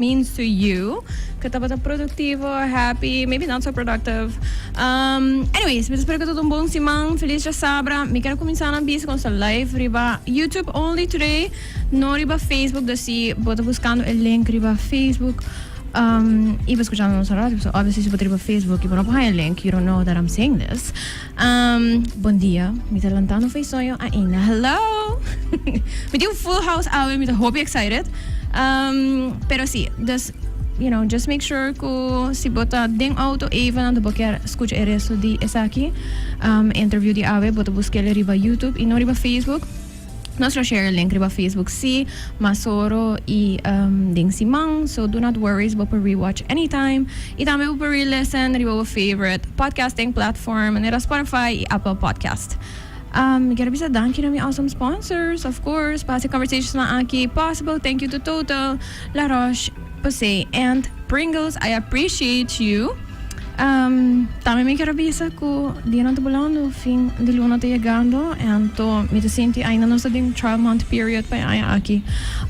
Means to you cu tabata productivo, happy, maybe not so productive. Anyways, mi ta spera cu ta un bon siman. Feliz djasabra. Mi kier cuminsa na bisa cu nos ta live riba YouTube only today, no riba Facebook. Dus si bo ta buscando e link riba Facebook y bo scuchando nos radio, so obviously si bo ta riba Facebook y bo no por haya e link, you don't know that I'm saying this. Bon dia, mi ta lantando for e soño ainda. Hello! Mi tin un full house awe, mi ta hopi excited. Pero si, dus, just make sure ku si bo ta den auto even anto bo kier skucha e resto di esaki, interview di awe, bo ta busk'el riba YouTube y no riba Facebook. Nos lo share e link riba Facebook si, mas oro y den siman, so do not worries, bo por rewatch anytime y tambe bo por re-listen riba bo favorite podcasting platform manera Spotify y Apple Podcast. Mi kier bisa danki na mi awesome sponsors, of course, pa haci conversations aki possible. Thank you to Total, La Roche Posay and Pringles. I appreciate you. Tambe mi kier a bisa ku dianan ta bulando, fin di luna ta yegando, anto mi ta sinti ainda nos ta den trial month period pa e aña aki.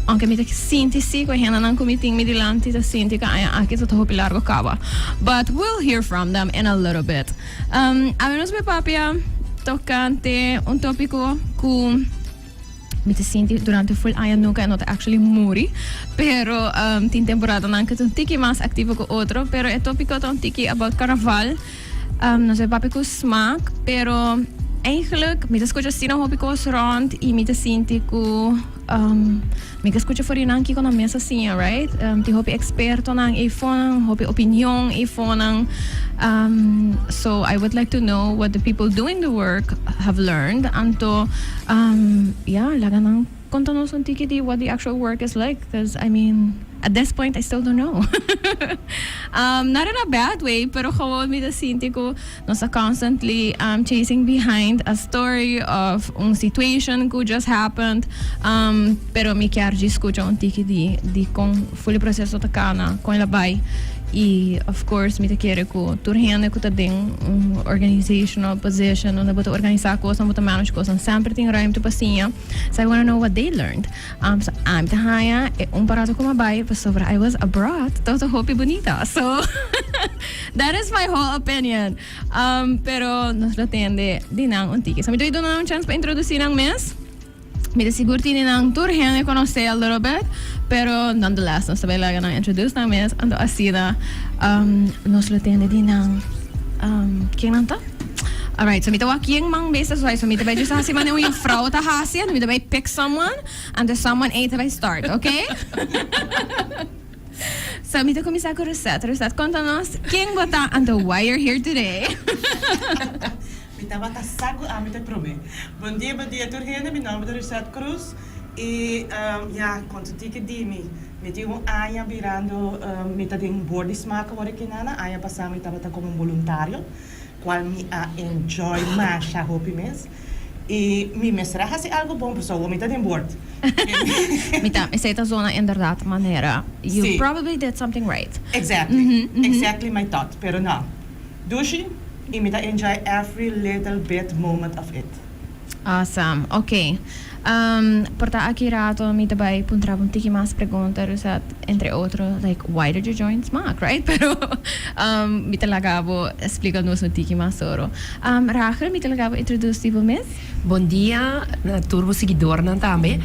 Aunke mi ta sinti si ku e hendenan ku mi tin mi dilanti ta sinti ku e aña aki ta hopi largo kaba. But we'll hear from them in a little bit. Awe nos bai papia tokante un topiko ku. Mi ta sinti durante full aña nunca e no ta actually muri, pero tin temporadanan cu ta un tiki mas activo cu otro, pero e topico ta un tiki about carnaval. Nos e papia cu smaak, pero eigenlijk mi ta scucha asina hopi cos rond y mi ta sinti cu mi ke scucha for di nan kico nan mes a siña, right? Tin hopi expertonan eyfonan, hopi opinion eyfonan. So I would like to know what the people doing the work have learned. Anto, ya, laga nan konta nos un tiki di what the actual work is like, cause I mean, at this point I still don't know. Not in a bad way, pero gewoon mi ta sinti ku nos ta constantly chasing behind a story of un situation ku just happened, pero mi kier djis skucha un tiki di kon ful e proceso ta kana, kon el a bai. Y of course mi ta kere ku tur hende ku ta den un organizational position unda bo ta organisa kosnan, bo ta manage kosnan, semper tin ruimte pa siña. So I wanna know what they learned. So ami ta haña e un pa rato ku mi a bai pasobra I was abroad tabata hopi bunita. So that is my whole opinion. Pero nos lo tende di nan un tiki. So mi ta duna nan un chance pa introduci nan mes. Mi ta sigur tini nan tur hende conoce a little bit, pero nonetheless nos ta bay laga nan introduce nan mes, anto asina nos lo tende di nan ken nan ta. Alright, so mi ta wak yen man bes ta zwaai, so mi ta bay just haci manera un juffrouw ta haci, anto mi ta bay pick someone, anto someone ey ta bay start, okay? So mi ta cuminsa cu Rosette. Rosette, conta nos ken bo ta anto why you're here today. Mi tabata sa cu ami ta prome. Bon dia, bon dia tur hende, mi nomber ta Rosette Cruz y ya, con tu tiki di mi, mi tin un aña birando, mi ta den board di smaak awor aki nana, aña pasa mi tabata como un boluntario, cual mi a enjoy masha hopi mes y mi mester a haci algo bon pasobra awor mi ta den board. Mi ta, esey ta zona inderdaad manera you Si. probably did something right. Exactly, exactly my thought, pero no. Dushi y mi ta enjoy every little bit moment of it. Awesome, ok. Por ta aki rato mi ta bay puntra bo un tiki mas pregunta, Rosette, entre otro like why did you join Smaak, right? Pero mi ta laga bo splica nos un tiki mas oro. Rachel, mi ta laga bo introduce di bo mes. Bon dia na tur bo siguidornan tambe.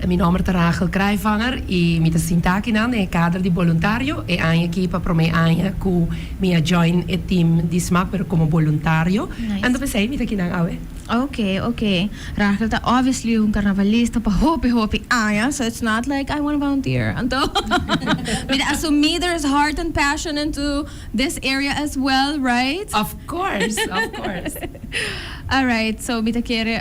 Mi nomber ta Rachel Kraaijvanger y mi ta sinta akinan den e kader di boluntario e aña aki pa prome aña cu mi a join e team di smaak pero como boluntario. Nice. Anto p'esey mi ta akinan awe. Ok, ok. Rachel ta obviously un carnavalista pa hopi hopi aña, so it's not like I wanna volunteer. Anto mi ta asumi there's heart and passion into this area as well, right? Of course, of course. Alright, so mi ta kere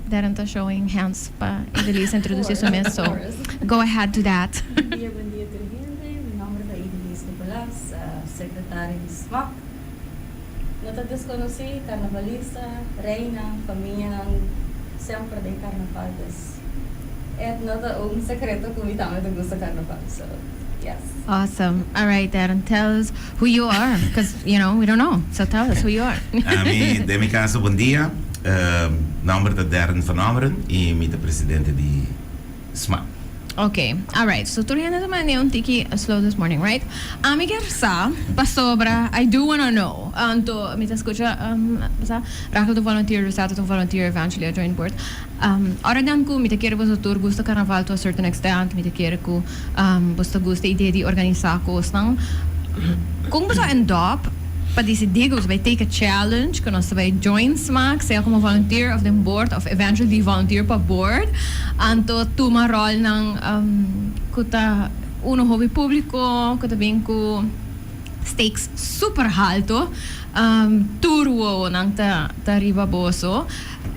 Darren ta showing hands pa Idelise introduci su mes, so go ahead do that. Bon dia, bon dia tur hende. Mi nomber ta Idelise Nicolas, secretario di smaak. No ta desconoci, carnavalista, reina, famianan semper den carnaval, dus e no ta un secreto cu mi tambe ta gusta carnaval, so yes. Awesome. Alright Darren, tell us who you are, cause we don't know, so tell us who you are. Ami, den mi caso, bon dia. Nomber ta Darren van Ommeren y mi ta presidente di smaak. Ok, alright. So tur hende ta manda un tiki slow this morning, right? Ami kier sa, pasobra, I do wanna know. Anto, mi ta scucha, sa, Rachel ta volunteer, Rosetta ta volunteer, eventually I join board. Ora dan cu mi ta kere boso tur gusta carnaval to a certain extent, mi ta kere cu boso ta gusta e idea di organisa cosnan. Con boso a end up pa dicidi cu boso bay take a challenge, cu nos ta bay join SMAC, sea como volunteer of den board of eventually di volunteer pa board, anto tuma rolnan cu ta uno hopi publico, cu ta bin cu stakes super halto, tur wowonan ta riba boso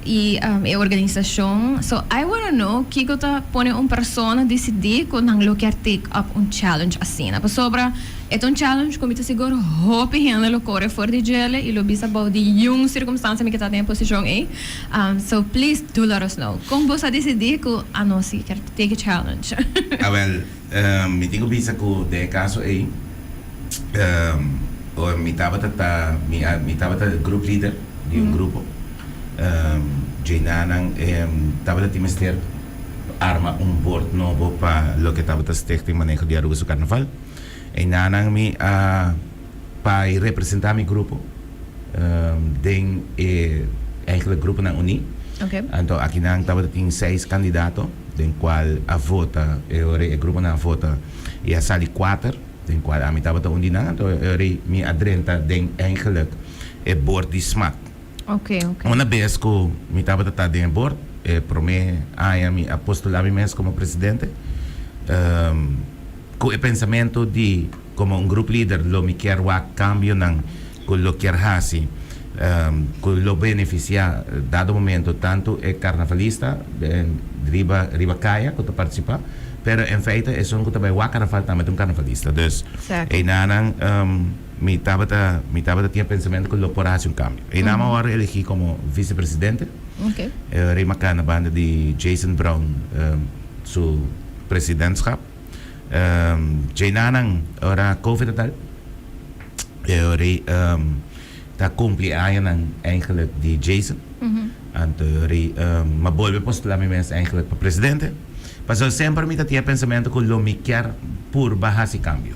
y e organisacion. So I wanna know kico ta pone un persona dicidi cu nan lo kier take up un challenge asina, pasobra e ta un challenge cu mi ta sigur hopi hende lo core for di djele y lo bisa bou di yun circumstancia mi ke ta den e posicion ey. So please do let us know con boso a dicidi cu anos si kier take a challenge. Awel, mi tin cu bisa cu den e caso ey, ora mi tabata ta, mi a, mi tabata group leader di un grupo, djenanan tabata tin mester arma un board nobo pa loke tabata Stichting Maneho di Aruba su Carnaval. Einanan mi a pai representa mi grupo den e eigenlijk gruponan uní. Anto akinan tabata tin seis kandidato den kual a vota, e ora e gruponan a vota i a sali kuater den kual ami tabata un di nan. Anto e ora mi a drenta den eigenlijk e board di smac. Una bes ku mi tabata ta den e board, e promé aña mi a postulá mi mes komo presidente. Ku e pensamentu di komo un group leader lo mi kier wak kambionan ku lo kier hasi ku lo benefisiá dado momento tantu e karnavalista riba riba kaya ku ta partisipá pero en feite esun ku ta bai wak karnaval tambe ta un karnavalista. Dus einanan mi tabata mi tabata tin e pensamentu ku lo por hasi un kambio. Einan mi a wòrdu elegí komo visepresidente riba kanda banda di Jason Brown su presidentschap. Djenanan ora covid a dal e ora ei ta cumpli añanan eigenlijk di Jason anto e ora ei m'a bolbe postula mi mes eigenlijk pa presidente pasobra semper mi ta tin e pensamento cu lo mi kier purba haci cambio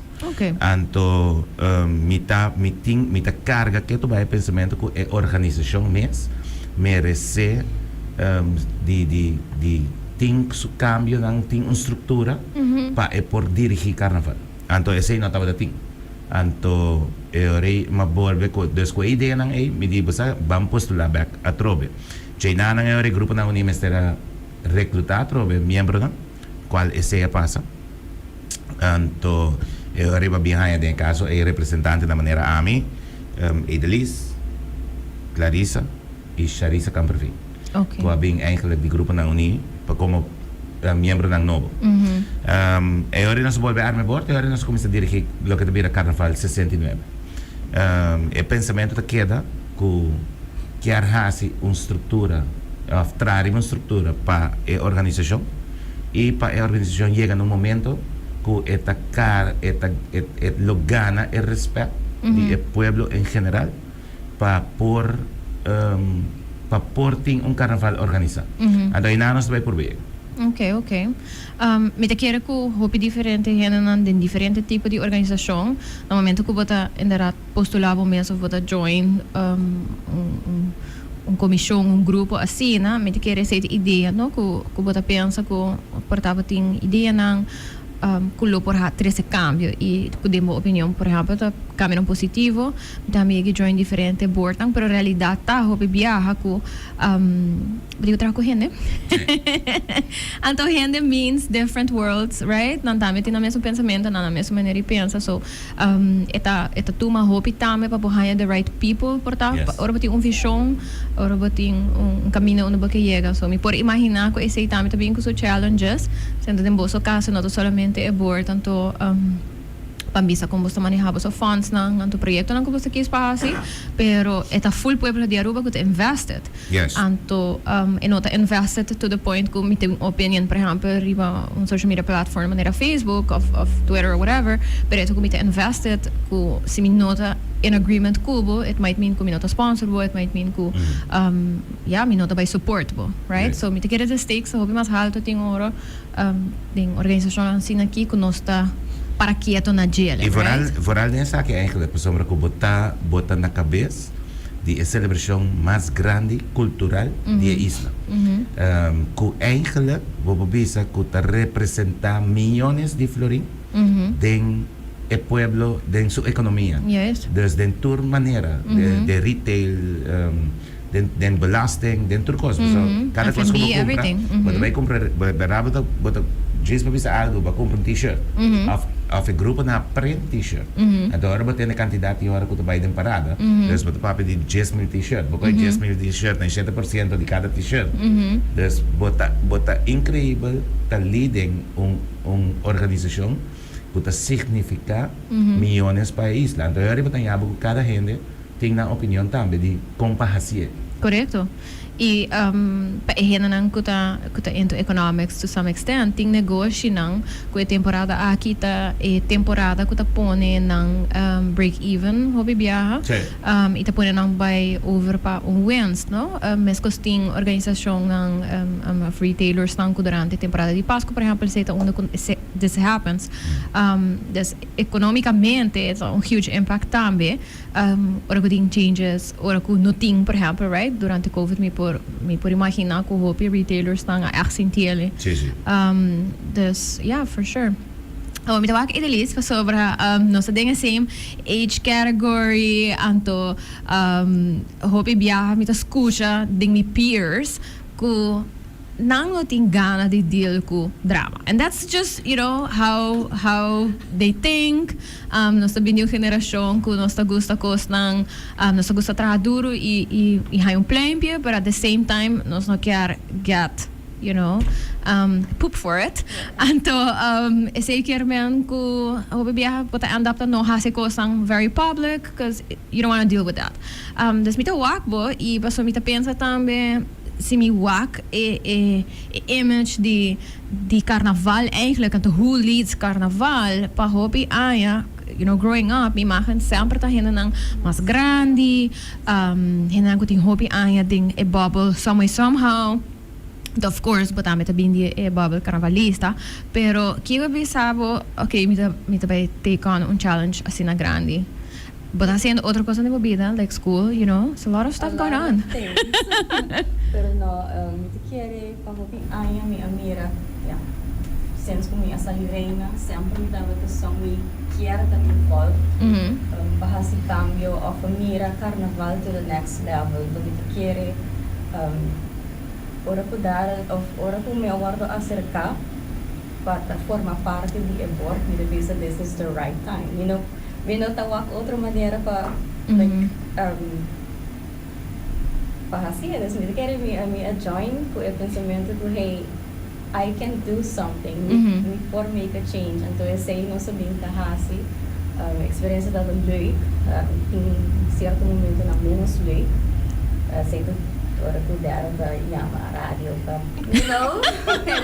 anto mi ta mi tin mi ta carga ketu bai e pensamento cu e organisacion mes merece di di di Tin su cambionan, tin un structura pa e por dirigi carnaval. Anto esey no tabata tin. Anto e ora ey m'a bolbe cu, dus cu e ideanan ey mi di bo sa ban postula bek atrobe. Djeinanan e ora e gruponan uni mester a recluta atrobe miembronan, cual esey a pasa. Anto e ora ey bo a bin haya den e caso ey representantenan manera ami, Edelis, Clarissa y Sharissa Kamperveen. Ku a bin eigenlijk di gruponan uní pa komo miembronan nobo. E ora nos a bolbe arma e bord, e ora nos a kuminsá dirigí loke ta bira Karnaval 69. E pensamentu ta keda ku kier hasi un struktura òf traha riba un struktura pa e organisashon i pa e organisashon yega na un momento ku e ta kar e ta e lo gana e rèspèt di e pueblo en general. Pa por pa por tin un carnaval organisa. Anto ayna nos ta bay purba yega. Ok, ok. Mi ta kere ku hopi diferente hendenan den diferente tipo di organisashon, na momento ku bo ta inderdat postulá bo mes of bo ta join un un komishon, un grupo asina, mi ta kere esei ta idea no ku ku bo ta pensa ku por ta bo tin ideanan ku lo por trese kambio i ku den bo opinion por ehèmpel ta kambionan positivo. Mi tambe yega join diferente boardnan, pero realidad ta hopi biaha cu bo tin cu traha cu hende. Anto hende means different worlds, right? Nan tambe tin nan mesun pensamento, nan nan mesun manera di pensa, so e ta e ta tuma hopi tambe pa bo haña the right people por ta ora bo tin un vision, ora bo tin un caminda unda bo ke yega. So mi por imagina cu esey tambe ta bin cu su challenges, siendo den boso caso no ta solamente e board, anto. Pa bisa con bo ta maneha bo funds nan, anto proyectonan cu bo ta kies pa haci, pero e ta full pueblo di Aruba cu ta invested. Anto e no ta invested to the point cu mi tin un opinion, por ehempel, riba un social media platform manera Facebook of Twitter or whatever, pero e ta cu mi ta invested cu si mi no ta in agreement cu bo, it might mean cu mi no ta sponsor bo, it might mean cu ya, mi no ta bay support bo, right? So mi ta kere the stakes ta hopi mas halto tin ora den organisacionnan asina aki cu nos ta para quieto na djele, I vooral, right? Vooral den esaki eigenlijk, pasobra cu bo ta na cabes di e celebracion mas grandi cultural di e isla. Cu eigenlijk, bo por bisa cu ta representa miyones di florin den e pueblo, den su economia. Dus den tur manera, de retail, den belasting, den tur cos. So, cada cos cu F&B, bo cumpra, everything. Bo ta bay cumpra, bo ta, bo ta, djis pa bisa algo, bo cumpra un t-shirt. Of e grupo na print t-shirt. Anto ora bo tin e cantidad di ora cu ta bay den parada, dus bo ta papia di 10.000 t-shirt. Bo coy 10.000 t-shirt, na 7% di cada t-shirt. Dus bo ta increibel ta leading un organisacion cu ta significa miyones pa e isla. Anto ora bo ta yabo cu cada hende tin nan opinion tambe di con pa haci'e. Correcto. E pa e hendenan cu ta into economics to some extent, tin negoshinan cu e temporada aki ta e temporada cu ta pone nan break even hopi biaha. E ta pone nan bay over pa un winst, no? Mescos tin organisacionnan of retailers nan cu durante temporada di Pasco, por ehempel, esey ta unda cu this happens. Dus economicamente it's un huge impact tambe. Ora cu tin changes, ora cu no tin, por ehempel, right? Durante COVID mi por imagina cu hopi retailers nan a echt sinti'e. Si, si. Dus yeah, for sure. Oh, mi ta wak Edelis pasobra nos ta den e same age category, anto hopi biaha mi ta scucha den mi peers cu nan no tin gana di deal cu drama. And that's just how they think. Nos ta bin di un generacion cu nos ta gusta cosnan, nos ta gusta traha duro y hay un pluimpje, but at the same time nos no kier get poop for it. Anto, esey kier men cu hopi biaha bo ta end up ta no haci cosnan very public, because you don't want to deal with that. Dus mi ta wak bo y paso mi ta pensa tambe si mi wak e image di carnaval eigenlijk, anto who leads carnaval pa hopi aña, growing up, mi imagen semper ta hendenan mas grandi, hendenan cu tin hopi aña den e bubble some way somehow. Of course, bo tambe ta bin di e bubble carnavalista, pero kico a bisa bo, "Ok, mi ta bay take on un challenge asina grandi"? Bo ta haciendo otro cos den bo bida, like school, it's a lot of stuff A going lot on. of things. Pero no, mi ta kere pa hopi aña mi a mira, ja, since cu mi a sali reina, semper mi tabata some way kier ta involved pa haci cambio of mira carnaval to the next level. Do mi ta kere ora cu dar of ora cu mi a wordo acerca pa ta forma parte di e board, mi ta bisa, "This is the right time." Mi no ta wak otro manera pa like pa haci. Dus mi ta kere mi a join cu e pensamento cu, "Hey, I can do something." Mi por make a change. Anto esey nos a bin ta haci. Experiencia tabata leuk. Tin cierto momento nan menos leuk. Zeker ora cu derde ta yama radio pa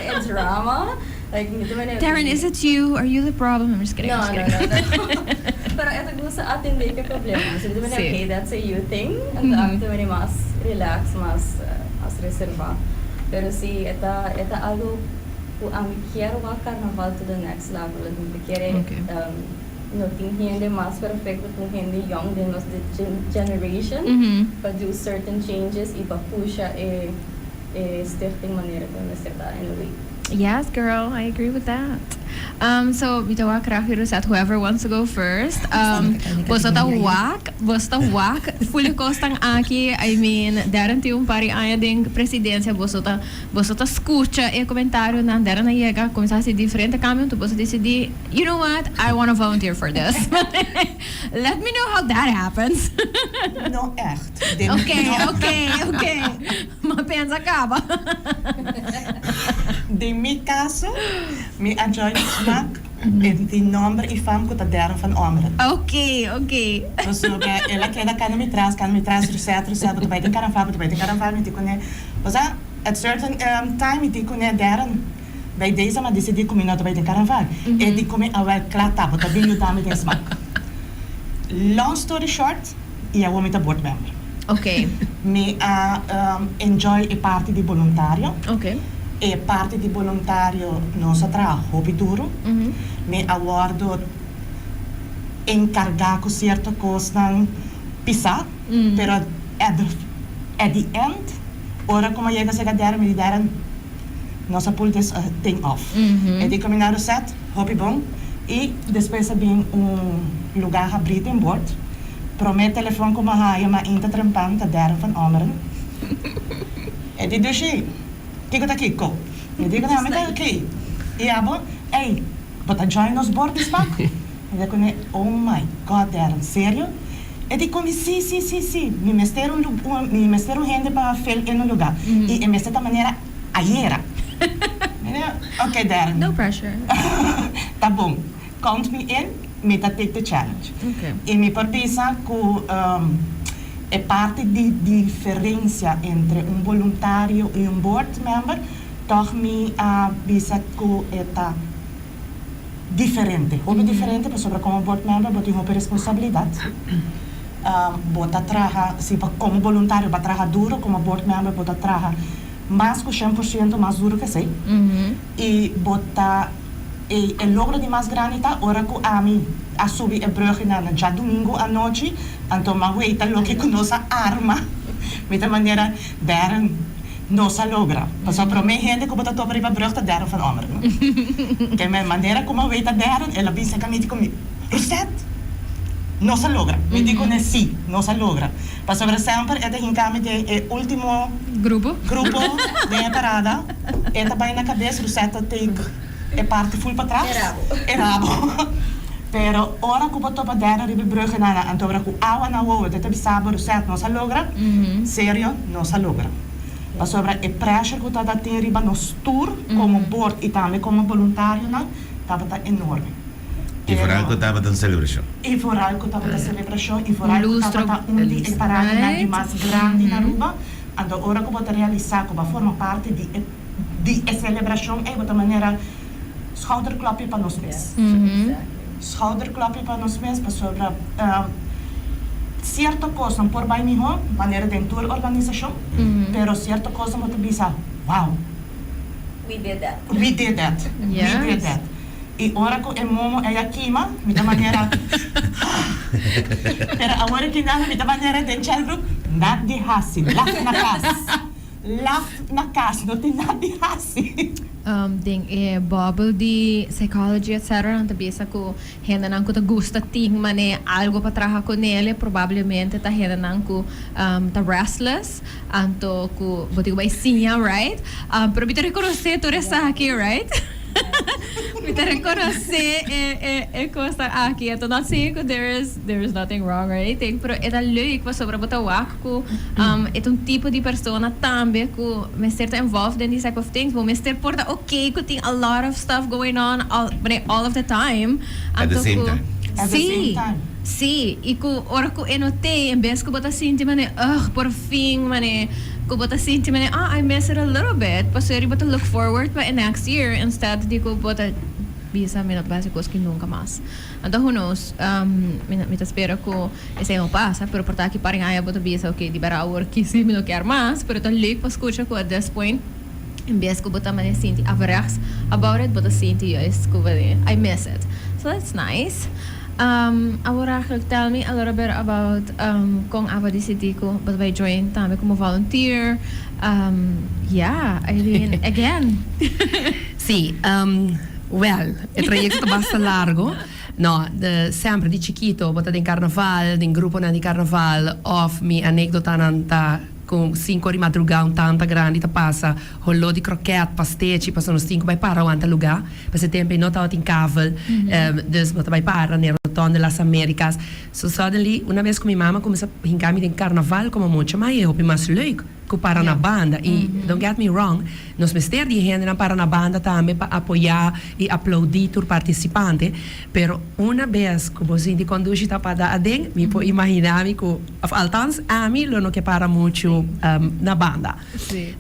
e drama. Like, mi tambe Darren, is it you? Are you the problem? I'm just kidding. No, I'm just no, kidding. no. Pero e ta gusta atende cu problema. So, mi tambe, "Okay, that's a you thing." Anto, ami tambe mas relax, mas reserva. Pero si, e ta algo cu ami kier wak carnaval to the next level. Mi ta kere no tin hende mas perfecto cu hende young den nos generation pa do certain changes y pa push e stichting manera cu mester ta in a way. Yes, girl, I agree with that. So, mi ta wak graag Rosette, whoever wants to go first. Boso ta wak, boso ta wak, full cos nan aki, I mean, Darren tin un par di aña den presidencia, boso ta scucha e comentarionan, Darren a yega, cuminsa haci diferente cambio, anto boso decidi, "You know what, I want to volunteer for this. Let me know how that happens." No echt. Ok, ok. M'a pensa caba. Den mi caso, mi a join SMAC. E tin nomber y fam cu ta Darren van Ommeren. Pasobra el a keda cana mi tras, cana mi tras, Rosette, Rosette, bo ta bay den carnaval, bo ta bay den carnaval, mi tin cune. Osea, at certain time mi tin cune, Darren, bay deze mi a dicidi cu mi no ta bay den carnaval. E di cu mi, awel, cla ta, bo ta bin yuda mi den smaak. Long story short, y awor mi ta board member. Mi a enjoy e parti di boluntario. E parti di boluntario nos a traha hopi duro. Mi a wordo encarga cu cierto cosnan pisa, pero at the at the end ora cu mi a yega cerca Darren mi di, "Darren, nos a pull this thing off." E di cu mi, "Na Rosette, hopi bon." Y despues a bin un lugar habri den board. Prome telefon cu mi a haya mainta trempan ta Darren van Ommeren. E di, "Dushi, kico ta kico?" Mi di cu mi ta ok. "Y abo? Ey, bo ta join nos board di SMAC?" Mi di cu ne, "Oh my God, Darren, serio?" E di cu mi, "Si, si, si, si, mi mester un hende pa fill in un lugar. Y e mester ta manera ayera." Mi di, "Ok, Darren." No pressure. "Ta bon. Count me in, mi ta take the challenge." Y mi por bisa cu e parti di diferencia entre un voluntario y un board member, toch mi a bisa cu e ta diferente. Hopi diferente, pasobra como board member bo tin hopi responsabilidad. Bo ta traha, si pa como voluntario bo traha duro, como board member bo ta traha mas cu 100% mas duro cu esey. Y bo ta e logro di mas grandi ta ora cu ami a subi e brug na diadomingo anochi, anto m'a weta loke cu nos a arma. Mi ta manera, "Darren, nos a logra." Paso prome hende cu bo ta topa riba brug ta Darren van Ommeren. Ke men manera cu m'a weta Darren, el a bisa cu mi cu mi, "Rosette, nos a logra." Mi di cu ne, "Si, nos a logra." Pasobra semper e ta hinca mi den e ultimo Grupo. Grupo den e parada. E ta bay na cabes, Rosette ta take e parti full patras. E rabo. E rabo. Pero ora cu bo topa Darren riba e brug na anto ora cu awa na wowo, e ta bisa bo, "Rosette, nos a logra." Serio, nos a logra. Pasobra e pressure cu ta tin riba nos tur como board y tambe como voluntarionan tabata enorme. Y vooral cu tabata un celebracion. Y vooral cu tabata celebracion y vooral cu tabata un di e paradanan di mas grandi na Aruba. Anto ora cu bo ta realisa cu bo a forma parti di e celebracion ey, bo ta manera schouderklopje pa nos mes. Schouderklopje pa nos mes, pasobra cierto cosnan por bay miho, manera den tur organisacion, pero cierto cosnan bo ta bisa, "Wow." We did that. We did that. We did that. Y ora cu e momo ey a kima, mi ta manera, pero awor aki nan mi ta manera den chat group, "Nada di hasi, laf na cas. Laf na cas, no tin nada di hasi." Den e bubble di psychology, etc., nan ta bisa cu hendenan cu ta gusta tin mane algo pa traha cu nele, probablemente ta hendenan cu ta restless, anto cu bo tin cu bay siña, right? Pero mi ta reconoce tur esaki, right? Mi ta reconoce e cosnan aki. Anto not saying cu there is nothing wrong or anything, pero e ta leuk pasobra bo ta wak cu e ta un tipo di persona tambe cu mester ta involved in these type of things. Bo mester por ta okay cu tin a lot of stuff going on all of the time. At the same time. At the same time. Si, y cu ora cu e no t'ey, en bes cu bo ta sinti mane, "Ugh, por fin," mane, cu bo ta sinti mane, "Ah, I miss it a little bit." Pasobra bo ta look forward pa e next year instead di cu bo ta bisa, "Mi no ta haci cos cu nunca mas." Anto who knows, mi ta spera cu esey no pasa, pero por ta aki par aña bo ta bisa, "Ok, di berdad awor kisi mi no kier mas," pero ta leuk pa scucha cu at this point, en bes cu bo ta mane sinti averechts about it, bo ta sinti juist cu "I miss it." So that's nice. Awor eigenlijk tell me a little bit about con abo a decidi cu bo ta bay join tambe como volunteer. Yeah, I mean, again. Si, well, e trayecto ta basta largo. No, semper di chikito, bo ta den carnaval, den gruponan di carnaval, of mi anecdotanan ta cu 5 or di madruga un tanta grandi ta pasa holo di kroket, pastechi, pasobra nos tin cu bay para wanta lugar. Pa ese tempo no tabatin kavel, dus bo ta bay para na Rotonde Las Americas. So suddenly, una vez cu mi mama cuminsa hinca mi den carnaval como mucha, ma e hopi mas leuk. Ku para na banda. I don't get me wrong, nos mester di e hendenan para na banda tambe pa apoyá i aploudí tur partisipante, pero una bes ku bo sinti kondushi ta pada aden, mi por imaginá mi ku, òf altans ami lo no ke para muchu na banda.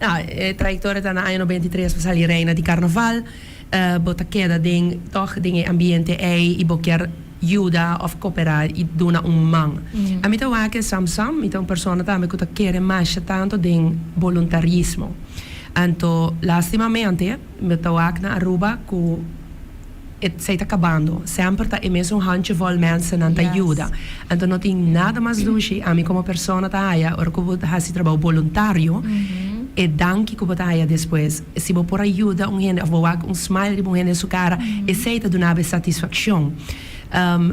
Nou, e trayektoria ta na aña 93 pa sali reina di karnaval, bo ta keda den tòg den e ambiente ei i bo kier yuda of koperá i duna un man. Ami ta wak e sam sam, mi ta un persona tambe ku ta kere masha tantu den boluntarismo. Anto lastimamente mi ta wak na Aruba ku esei ta kabando. Semper ta e mesun handjevol mensennan ta yuda. Anto no tin nada mas dushi, ami komo persona ta haya ora ku bo ta hasi trabou boluntario, e danki ku bo ta haya despues. Si bo por a yuda un hende of bo wak un smile riba un hende su cara, esey ta duna bo e satisfaccion.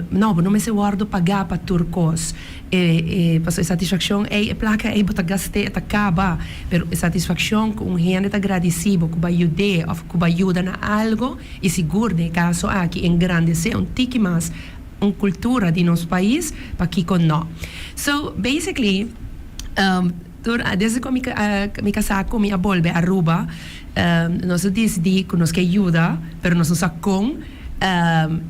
No, bo no mester wordo paga pa tur cos. E, e, pasobra e satisfaccion ey, e placa ey bo ta gast'e, e ta caba. Pero e satisfaccion cu un hende ta gradici bo cu bo a yud'e of cu bo a yuda na algo, y sigur den e caso aki engrandece un tiki mas un cultura di nos pais, pakico no? So, basically, Tur desde cu mi casa cu mi a bolbe Aruba, nos a dicidi cu nos ke yuda, pero nos no sa con.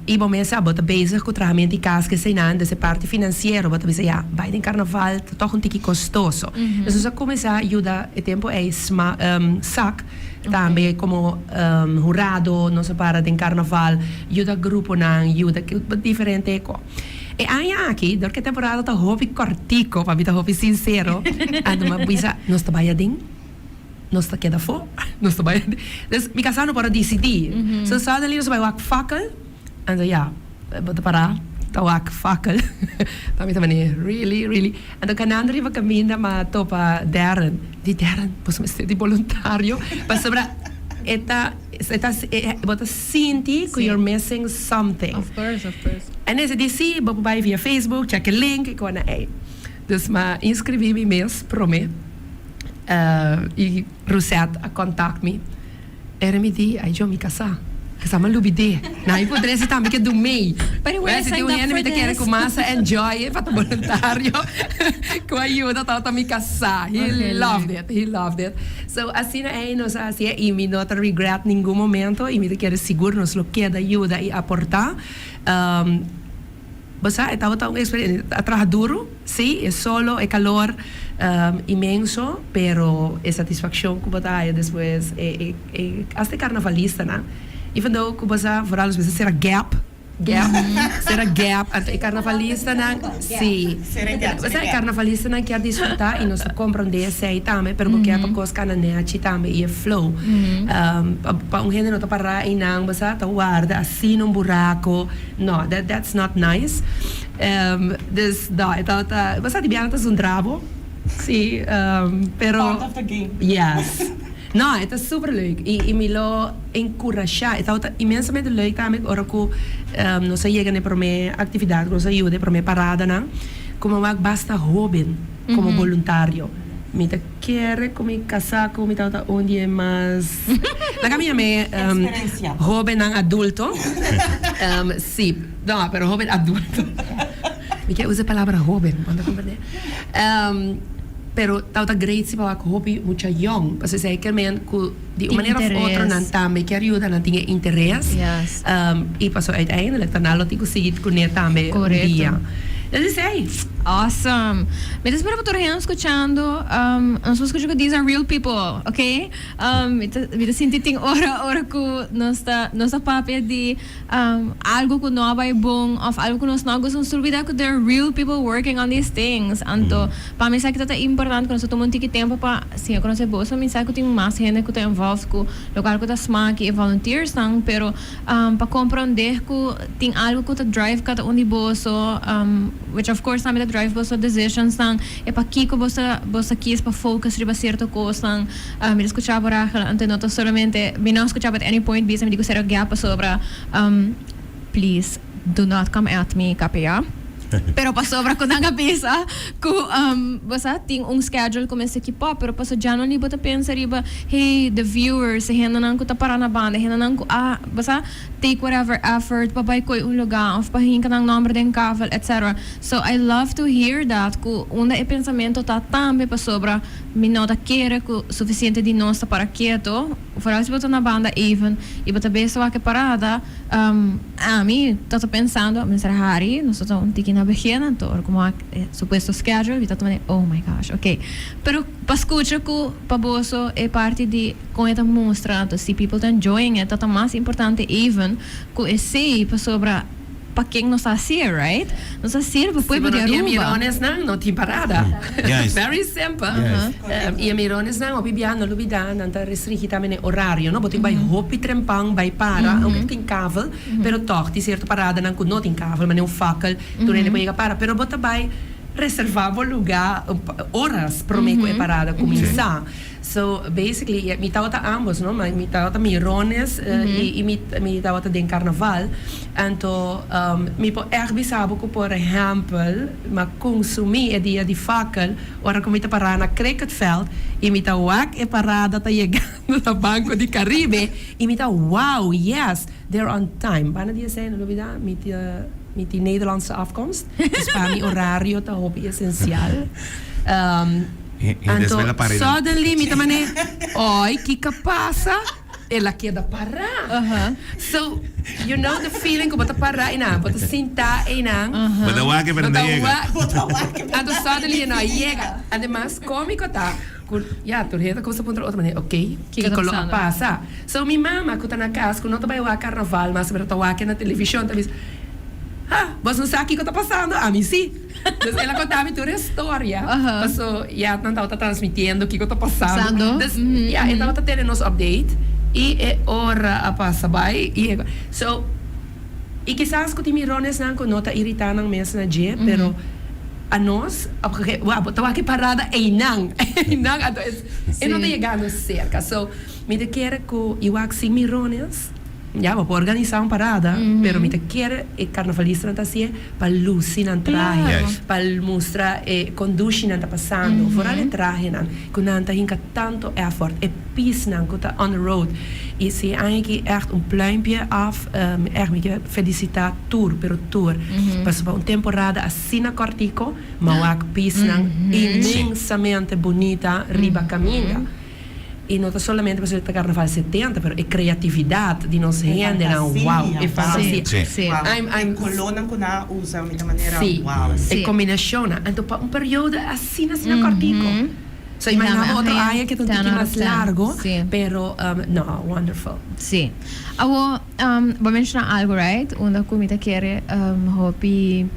Y bo mes sa, bo ta bezig cu trahamento y cas cu eseinan, dus e parti financiero bo ta bisa ya, bay den carnaval ta toch un tiki costoso. Dus nos a cuminsa yuda e tempo ey sac, tambe como hurado nos a para den carnaval, yuda gruponan, yuda diferente co. E aña aki, dor ku e temporada ta hopi kòrtiku, pa mi ta hopi sinsero, anto mi a bisa, nos ta bai aden, nos ta keda afó, nos ta bai aden. Dus mi kasá no por a disidí. So suddenly nos a bai wak fakkel, anto ya, bo ta pará ta wak fakkel. Pa mi ta manera, really, really? Anto kanando riba kaminda mi a topa Darren, di Darren, boso mester di boluntario pasobra e ta. E ta bo ta sinti ku you're missing something. Of course, of course. En esei di si, bo por bai via Facebook, check e link i kona ei. Dus m'a inscribi mi mes prome i Rosette a contact mi. Era mi di, ai jo mi casá. Casá m'a lubidé. Na mi por trese tambe ke du mei. But where Si signed tin un up hende for mi ta kere this? ku mas a enjoy e pa ta boluntario ku a yuda tabata mi casá. He Okay, loved leuk. it, he loved it. So asina ei nos a hacié y mi no ta regret ningun momento y mi ta kere sigur nos lo keda yuda y aporta. Bo sa e tabata un experiencia, a traha duro, si, e solo, e calor inmenso, pero e satisfaccion cu bo ta haya despues, e e hasta e carnavalistanan, even though cu bo sa vooral nos mester cera gap, Gap, sera gap, anto e carnavalistanan, si. Sera gap, Bo sera sa e gap. carnavalistanan kier disfruta y nos ta comprende esey tambe, pero bo kier pa cos cana nechi tambe y e flow. Pa pa un hende no ta para eynan, bo sa, ta warda asina un buraco, no, that that's not nice. Dus, no, e tabata, bo sa di biaha ta zundra bo, si, pero. Part of the game. Yes. No, e ta super leuk y y mi lo encurasha. E tabata inmensamente leuk tambe ora cu nos a yega na e prome actividad cu nos a yuda, e prome paradanan, cu mi a wak basta hoben como boluntario. Mi ta kere cu mi casa cu mi tabata un di e mas, laga mi yam'e Experiencia. hobennan adulto. Si, no, pero hoben adulto. Mi ke usa e palabra hoben, bo ta comprende. Pero tabata great si pa wak hopi mucha yong, pasobra esei kier men ku di un Tin manera of otro nan interes. tambe kier yuda, nan tin e interes. Yes. I pasobra uiteindelijk ta nan lo tin ku sigui kuné tambe un Korekto. dia. Dus esei. Awesome. Mi ta spera pa tur hende skuchando, nos por skucha ku these are real people, okay? Mi ta mi ta sinti tin ora ora ku nos ta nos ta papia di Algo cu no a bay bon of algo cu nos no a gusta, nos tur bida cu there are real people working on these things. Anto, pa mi esaki ta ta importante cu nos ta tuma un tiki tempo pa siña conoce boso. Mi sa cu tin mas hende cu ta involved cu locual cu ta smaak y e volunteersnan, pero pa comprende cu tin algo cu ta drive cada un di boso, which of course tambe ta drive boso decisionsnan, e pakico boso ta kies pa focus riba cierto cosnan. Mi ta skucha bo Rachel, anto no ta solamente mi no a skucha bo at any point bisa mi di ku sera gap pasobra please do not come at me KPA. Pero pasobra ku nan a bisa ku bo sa tin un schedule ku mester keep up, pero paso generally bo ta pensa riba, hey, the viewers, e hendenan ku ta para na banda, e hendenan ku a, bo sa, take whatever effort pa bai koi un lugá òf pa hinka nan nòmber den kavel, etc. So I love to hear that ku unda e pensamentu ta tambe pasobra mi no ta kere ku sufisiente di nos ta para keto, vooral si bo ta na banda even i bo ta bes wak e parada. Ami ta ta pensando, Mister Harry, nos ta ta un tiki na begin, anto ora ku wak e supuesto schedule, mi ta ta mane, oh my gosh, ok. Pero pa skucha ku pa boso e parti di kon e ta mustra, anto si people ta enjoying it, ta ta mas importante even ku esei, pasobra pa ken nos ta hasié, right? Nos ta hasié pa Si pueblo bo di no tin e Aruba. mironesnan, no tin parada. Juist. Very simple. Juist. I e mironesnan hopi bia no lubida nan ta restringi tambe na e orario, no? Bo tin bai hopi trempan bai para, aunke tin kavel, pero tog tin sierto paradanan ku no tin kavel, manera un fakkel, tur hende por yega para. Pero bo ta bai reserva bo luga oras prome ku e parada kuminsá. So basically mi tabata ambos no, mi tabata mirones i mi tabata den karnaval. Anto mi por ègt bisa bo ku por ehèmpel mi a konsumí e dia di fakkel ora ku mi ta pará na Cricketveld i mi ta wak e parada ta yegando na Banco di Caribe i mi ta wow yes they're on time. Banda di esei no lubida mi ta mi tin Nederlandse afkomst dus pa mi orario ta hopi esensial. Anto suddenly mi ta mane oi kiko a pasa? El a keda pará. So, you know the feeling ku bo ta pará einan, bo ta sintá einan. Bo ta wak pero no yega. Bo ta wak. Anto suddenly e no a yega. Ademas kómiko ta ku ya tur hende ta kuminsá puntra otro manera, ok, kiko lo a pasa? So mi mama ku ta na kas ku no ta bai wak karnaval mas pero ta wak na televishon ta bisa, ha, bos no sa kiko ta pasando? Ami si. Dus el a konta mi tur e storia, paso ya nan tabata transmitiendo kiko ta pasando. Dus ya e tabata tene nos update i e ora a pasa bai i e so i kisas ku tin mironesnan ku no ta irita nan mes na dje pero anos op gege wou bo ta wak e parada einan einan anto e no ta yegando serka so mi ta kere ku i wak sin mirones. Ya, bo por organisá un parada, pero mi ta kere e karnavalistanan ta hasié pa lusi nan trahe, pa mustra e kon dushi nan ta pasando, foral e trahenan ku nan ta hinka tantu effort, e pisnan ku ta on the road. I si e aña aki ègt un pluimpje af, ègt mi ke felisitá tur, pero tur, pasobra un temporada asina kòrtiko, m'a wak pisnan inmensamente bunita riba kaminda. I no ta solamente pasobra ta Carnaval 70, pero e creatividad di nos hendenan, wow, e fantasia. Sí. Wow, I'm, I'm, e colornan cu nan a usa mi ta manera, Sí, wow. e combinacionnan. Anto pa un periodo asina, asina cortico. So imagina bo otro aña ke ta un tiki mas largo, pero no, wonderful. Sí. Awo, bo a menciona algo, right? Unda cu mi ta kere hopi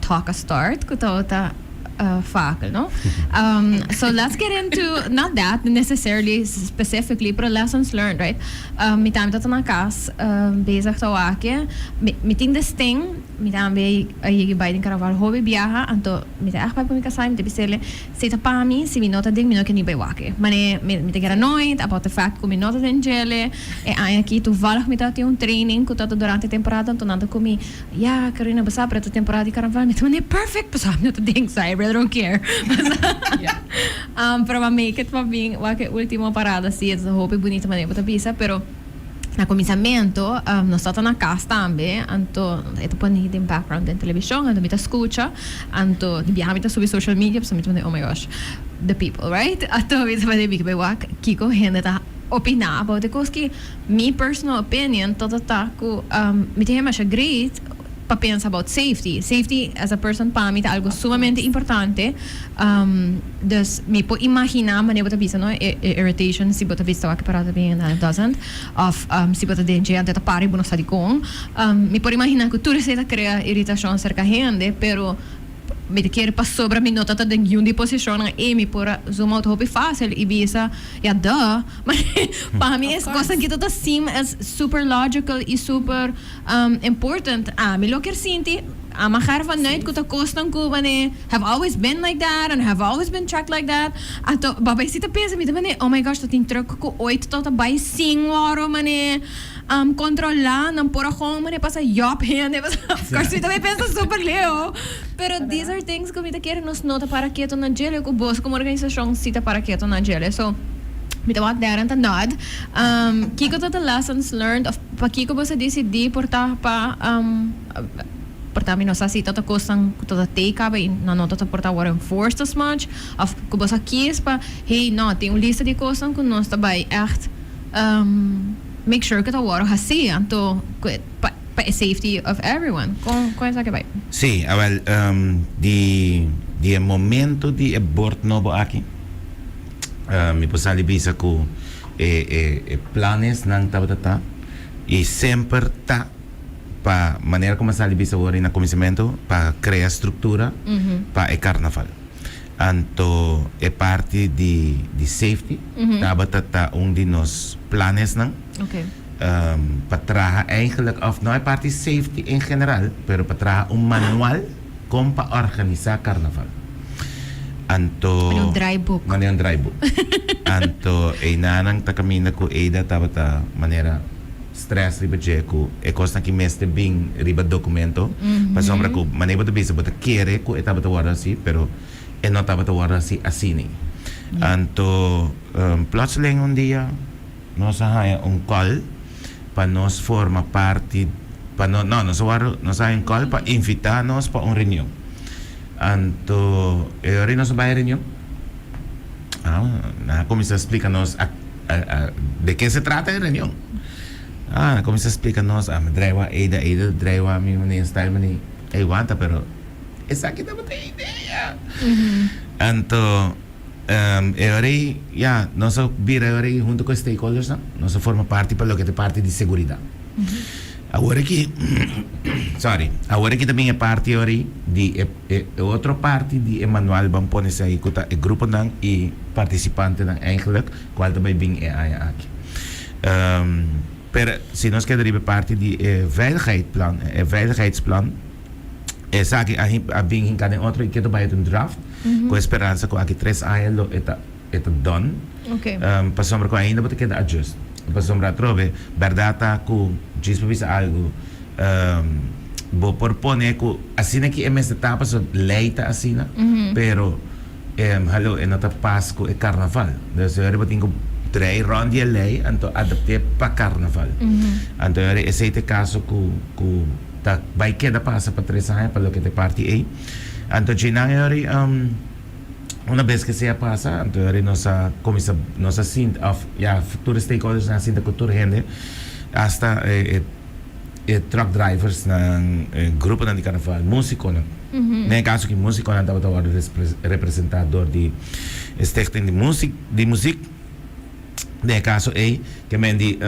talk a start cu tabata fakel, no? So let's get into, not that necessarily specifically, pero lessons learned, right? Mi tambe ta na cas bezig ta wak, mi tin this thing, mi tambe a yega bai den carnaval hopi biaha, anto mi ta echt bai pa mi casa y mi ta bisele, si ta pa mi, si mi no ta den, mi no ke ni bai wak. Mane mi ta get annoyed about the fact cu mi no ta den djele, e aña aki toevallig mi ta tin un training cu ta durante temporada, anto nan ta cu mi, Ya, Carina, bo sa, pero ta temporada di carnaval. Mi ta manda, perfect, pasobra mi no ta den, so I really don't care. Pero m'a make it pa bin wak e ultimo parada si, e ta hopi bunita manera bo ta bisa, pero na kuminsamentu nos tabata na kas tambe, anto e ta pone den background den televishon, anto mi ta skucha, anto di biaha mi ta subi social media, pasobra mi ta manda, oh my gosh, the people, right? Anto mi ta manda mi ke bai wak kiko hende ta opiná about e kos ki. Mi personal opinion ta ta cu mi ta haya masha great pa pensa about safety. Safety as a person pa mi ta algo sumamente importante. Dus mi por imagina manera bo ta bisa no e irritation si bo ta bisa wak e parada bien and it doesn't of si bo ta den dje anto e ta para y bo no sa dicon. Mi por imagina cu tur esey ta crea irritacion cerca hende pero Mi ta kere pasobra mi no ta ta den yun di posishonnan ei mi por a zoom out hopi fácil i bisa, ya duh. Pa mi es kosnan ki ta ta seem as super logical i super important. Ami lo kier sinti a magar vanuit ku ta kosnan ku mane have always been like that and have always been tracked like that. Anto babay si ta pensa mi ta mane oh my gosh ta tin truck ku oit ta ta bai sin wòrdu mane. Controla nan por a gewoon mane pasa yop hende of course mi tambe pensa super leu pero these are things cu mi ta kere nos no ta para keto na djele cu bos como organisacion si ta para keto na djele so mi ta wak Darren ta nod. Kico ta the lessons learned of pakico bos a dicidi por ta pa por ta mi no sa si ta ta cosnan cu ta ta tey caba y nan no ta ta por ta wor enforced as much of cu bos a kies pa hey no tin un lista di cosnan cu nos ta bay echt make sure cu ta worde haci anto cu pa pa e safety of everyone. Con con esaki bay? Sí, awel di di e momento di e bord nobo aki mi por sali bisa cu e e e planesnan tabata ta y semper ta pa manera como a sali bisa awor na cuminsamento pa crea structura pa e carnaval. Anto e parti di di safety tabata ta un di nos planesnan pa traha eigenlijk of no e parti safety en general pero pa traha un manual kon pa organisa carnaval. Anto Manera un draaiboek. Manera un draaiboek. Anto einanan ta caminda cu Eida tabata manera stress riba dje ku e kosnan ki mester bin riba dokumento pasobra ku manera bo ta bisa bo ta kere ku e tabata wòrdu hasi pero e no tabata wòrdu hasi asina anto plotseling un dia nos a haña un kòl pa nos forma parti pa no no nos a wòrdu nos a haña un kòl pa invitá nos pa un reunion anto e ora nos a bai e reunion nan a kuminsá splika nos De ke se trata e reunion? Ah, nan kuminsá splika nos, ah, mi draiwa Eida, Eida draiwa mi manera style mani, ey wanta pero esaki tabata e idea. Anto e ora ey, ya, nos a bira e ora ey hunto ku e stakeholdersnan, nos a forma parti pa loke ta e parti di seguridat. Awor aki, sorry, awor aki ta bin e parti e ora ey di e. E otro parti di e manual ban pone esei ku ta e gruponan i partisipantenan eigenlijk kual ta bai bin e aña aki. Pero si nos keda riba e parti di e veiligheidplan, e veiligheidsplan, esaki a a bin hinka den otro i ke ta bai un draft ku e speransa ku aki tres aña lo e ta e ta done. Pasobra ku ainda bo ta keda adjust. Pasobra atrobe bèrdat ta ku djis pa bisa algu. Bo por pone ku asina ki e mester ta pasobra lei ta asina, pero hallo e no ta pas ku e karnaval. Dus e ora bo tin ku drei rònt di e lei anto adapt'é pa karnaval. Anto e ora esei ta e kaso ku ku ta bai keda pasa pa tres aña pa loke ta e parti ei. Anto djinan e ora una bes ku esei a pasa anto e ora nos a kuminsá nos a sinta òf ya tur e stakeholders nan a sinta ku tur hende asta e E truck driversnan, e gruponan di carnaval, musiconan. Den e caso aki musiconan tabata wordo representa door di e stichting di music, di muziek. Den e caso ey ke men di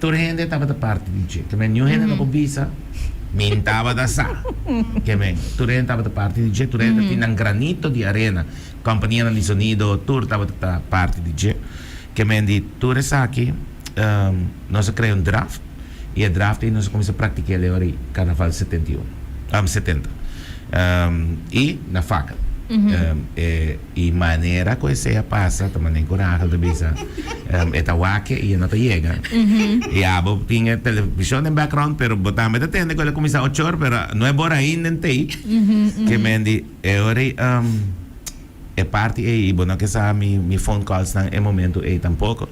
tur hende tabata parti di dje. Ke men niun hende no por bisa mi n tabata sa. Ke men tur hende tabata parti di dje, tur hende tin nan granito di arena. Companianan di sonido tur tabata ta parti di dje. Ke men di tur esaki nos a crea un draft. I e draft ei nos a kuminsá praktik'é el e ora ei Karnaval 71, 70. I na Fakel. E i manera ku esei a pasa ta manera ku Rachel ta bisa e ta wak i e no ta yega. I abo tin e televishon den background pero bo tambe ta tende ku el a kuminsá ocho or pero no e bor ainda entei. Ke men di e ora ei e parti ei i bo no ke sa mi phone callsnan e momento ei tampoko.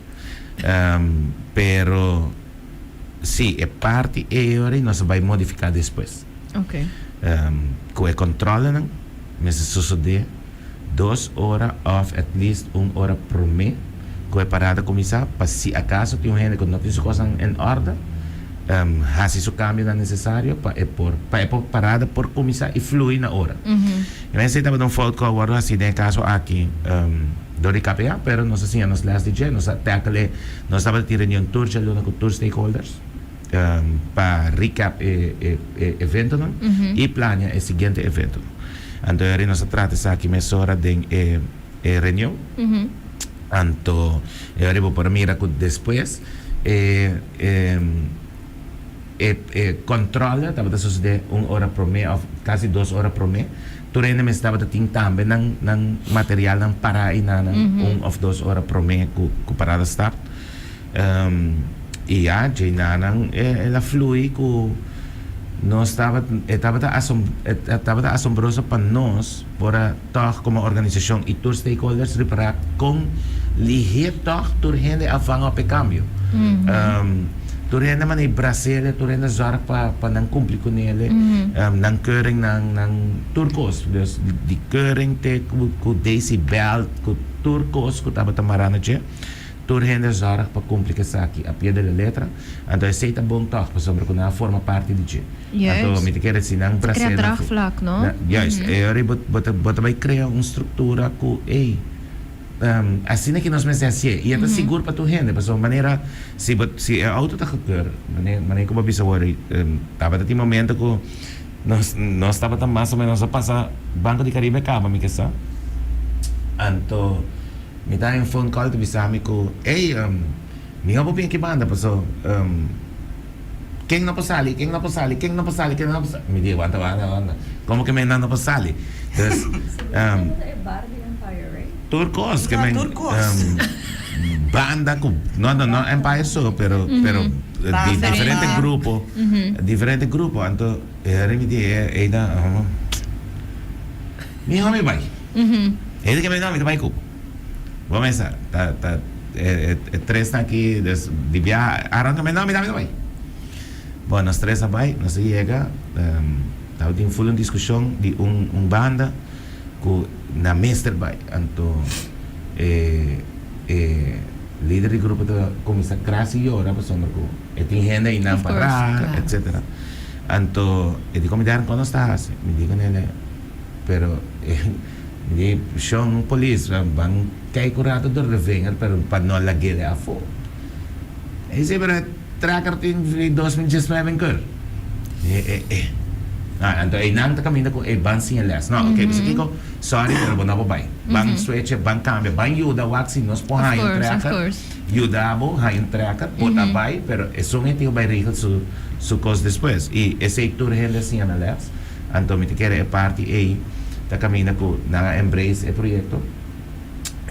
Pero si e parti ei ora nos a bai modifica despues. Cu e controlenan mester sosode dos ora of at least un ora prome cu e parada cuminsa pa si acaso tin un hende cu no tin su cosnan en orde haci su cambionan necesario pa e por pa e parada por cuminsa y flui na ora. Y esey tabata un fout cu a wordo haci den e caso aki. Dor di KPA, pero nos a siña nos les di dje, nos a tackle e, nos tabata tin reunion tur djaluna ku tur stakeholders pa recap e e eventonan i plania e siguiente eventonan. Anto eri nos a trata esaki mesora den e e reunion. Anto e ora bo por a mira ku despues e e E e controle tabata sucede un ora prome of casi dos ora prome. Tur hende mester tabata tin tambe nan nan materialnan para eynan un of dos ora prome cu cu parada start. Y ya, djeinanan el a flui cu nos tabata, e tabata asom, e tabata asombroso pa nos por a tog como organisacion y tur stakeholders ripara con lihe tog tur hende a vang op e cambio. Tur hende manera brasele, tur hende zorg pa pa nan cumpli cu nele, nan keuring, nan nan tur cos. Dus di keuring te cu cu Daisy belt, cu tur cos cu tabata mara na dje. Tur hende zorg pa cumpli cu esaki a pie de la letra, anto esey ta bon toch pasobra cu nan a forma parti di dje. Anto mi ta kere si nan Ta crea bras'é nan fu. draagvlak, no? Na, juist, e ora bo bo ta bo ta bay crea un structura cu ey, asina ki nos mester hacié y e ta sigur pa tur hende pasobra manera si bo si e auto ta gekeur, mane mane cu bo a bisa awor tabata tin momento cu nos nos tabata mas o menos a pasa Banco di Caribe caba mi ke sa, anto. Mi ta haña un phone call ta bisa mi ku, Ey, mi no por bin aki banda paso ken no por sali, ken no por sali, ken no por sali, ken no por sali. Mi di, wanta, wanta, wanta, komo ke men nan no por sali? Dus, tur kos ke men banda ku, no, no, no Empire so, pero, pero di diferente grupo, diferente grupo. Anto e heri mi di, ey ta, mi homi bai. E di ke mi no, mi ta bai ku bo. Bo mesa ta ta e e tresnan aki des di biaha aran ke mi no, mi tambe ta bai. Bon, nos tres a bai, nos a yega, tabatin ful un diskushon di un un banda ku nan mester bai. Anto e e lider di grupo ta kuminsá kras i yora pasobra ku e tin hende einan pará, etsetera. Anto e di ku mi, Darren, kon nos ta hasi? Mi di ku nel. Pero mi di shon polis ban kijk un rato door de vinger pero pa no lag'e afo. E si pero e tracker tin di 2019 en keur. E e e. Ah, anto einan ta caminda cu e ban siña les. No, oké, bisa kico? Sorry, pero bo no por bay. Ban switch, ban cambia, ban yuda wak si nos por haña un tracker. Yuda bo haña un tracker, por ta bay, pero esun e tin cu bay regel su su cos despues. Y esey tur hende a siña na les. Anto mi ta kere e parti ei ta kaminda ku nan a embrace e proyekto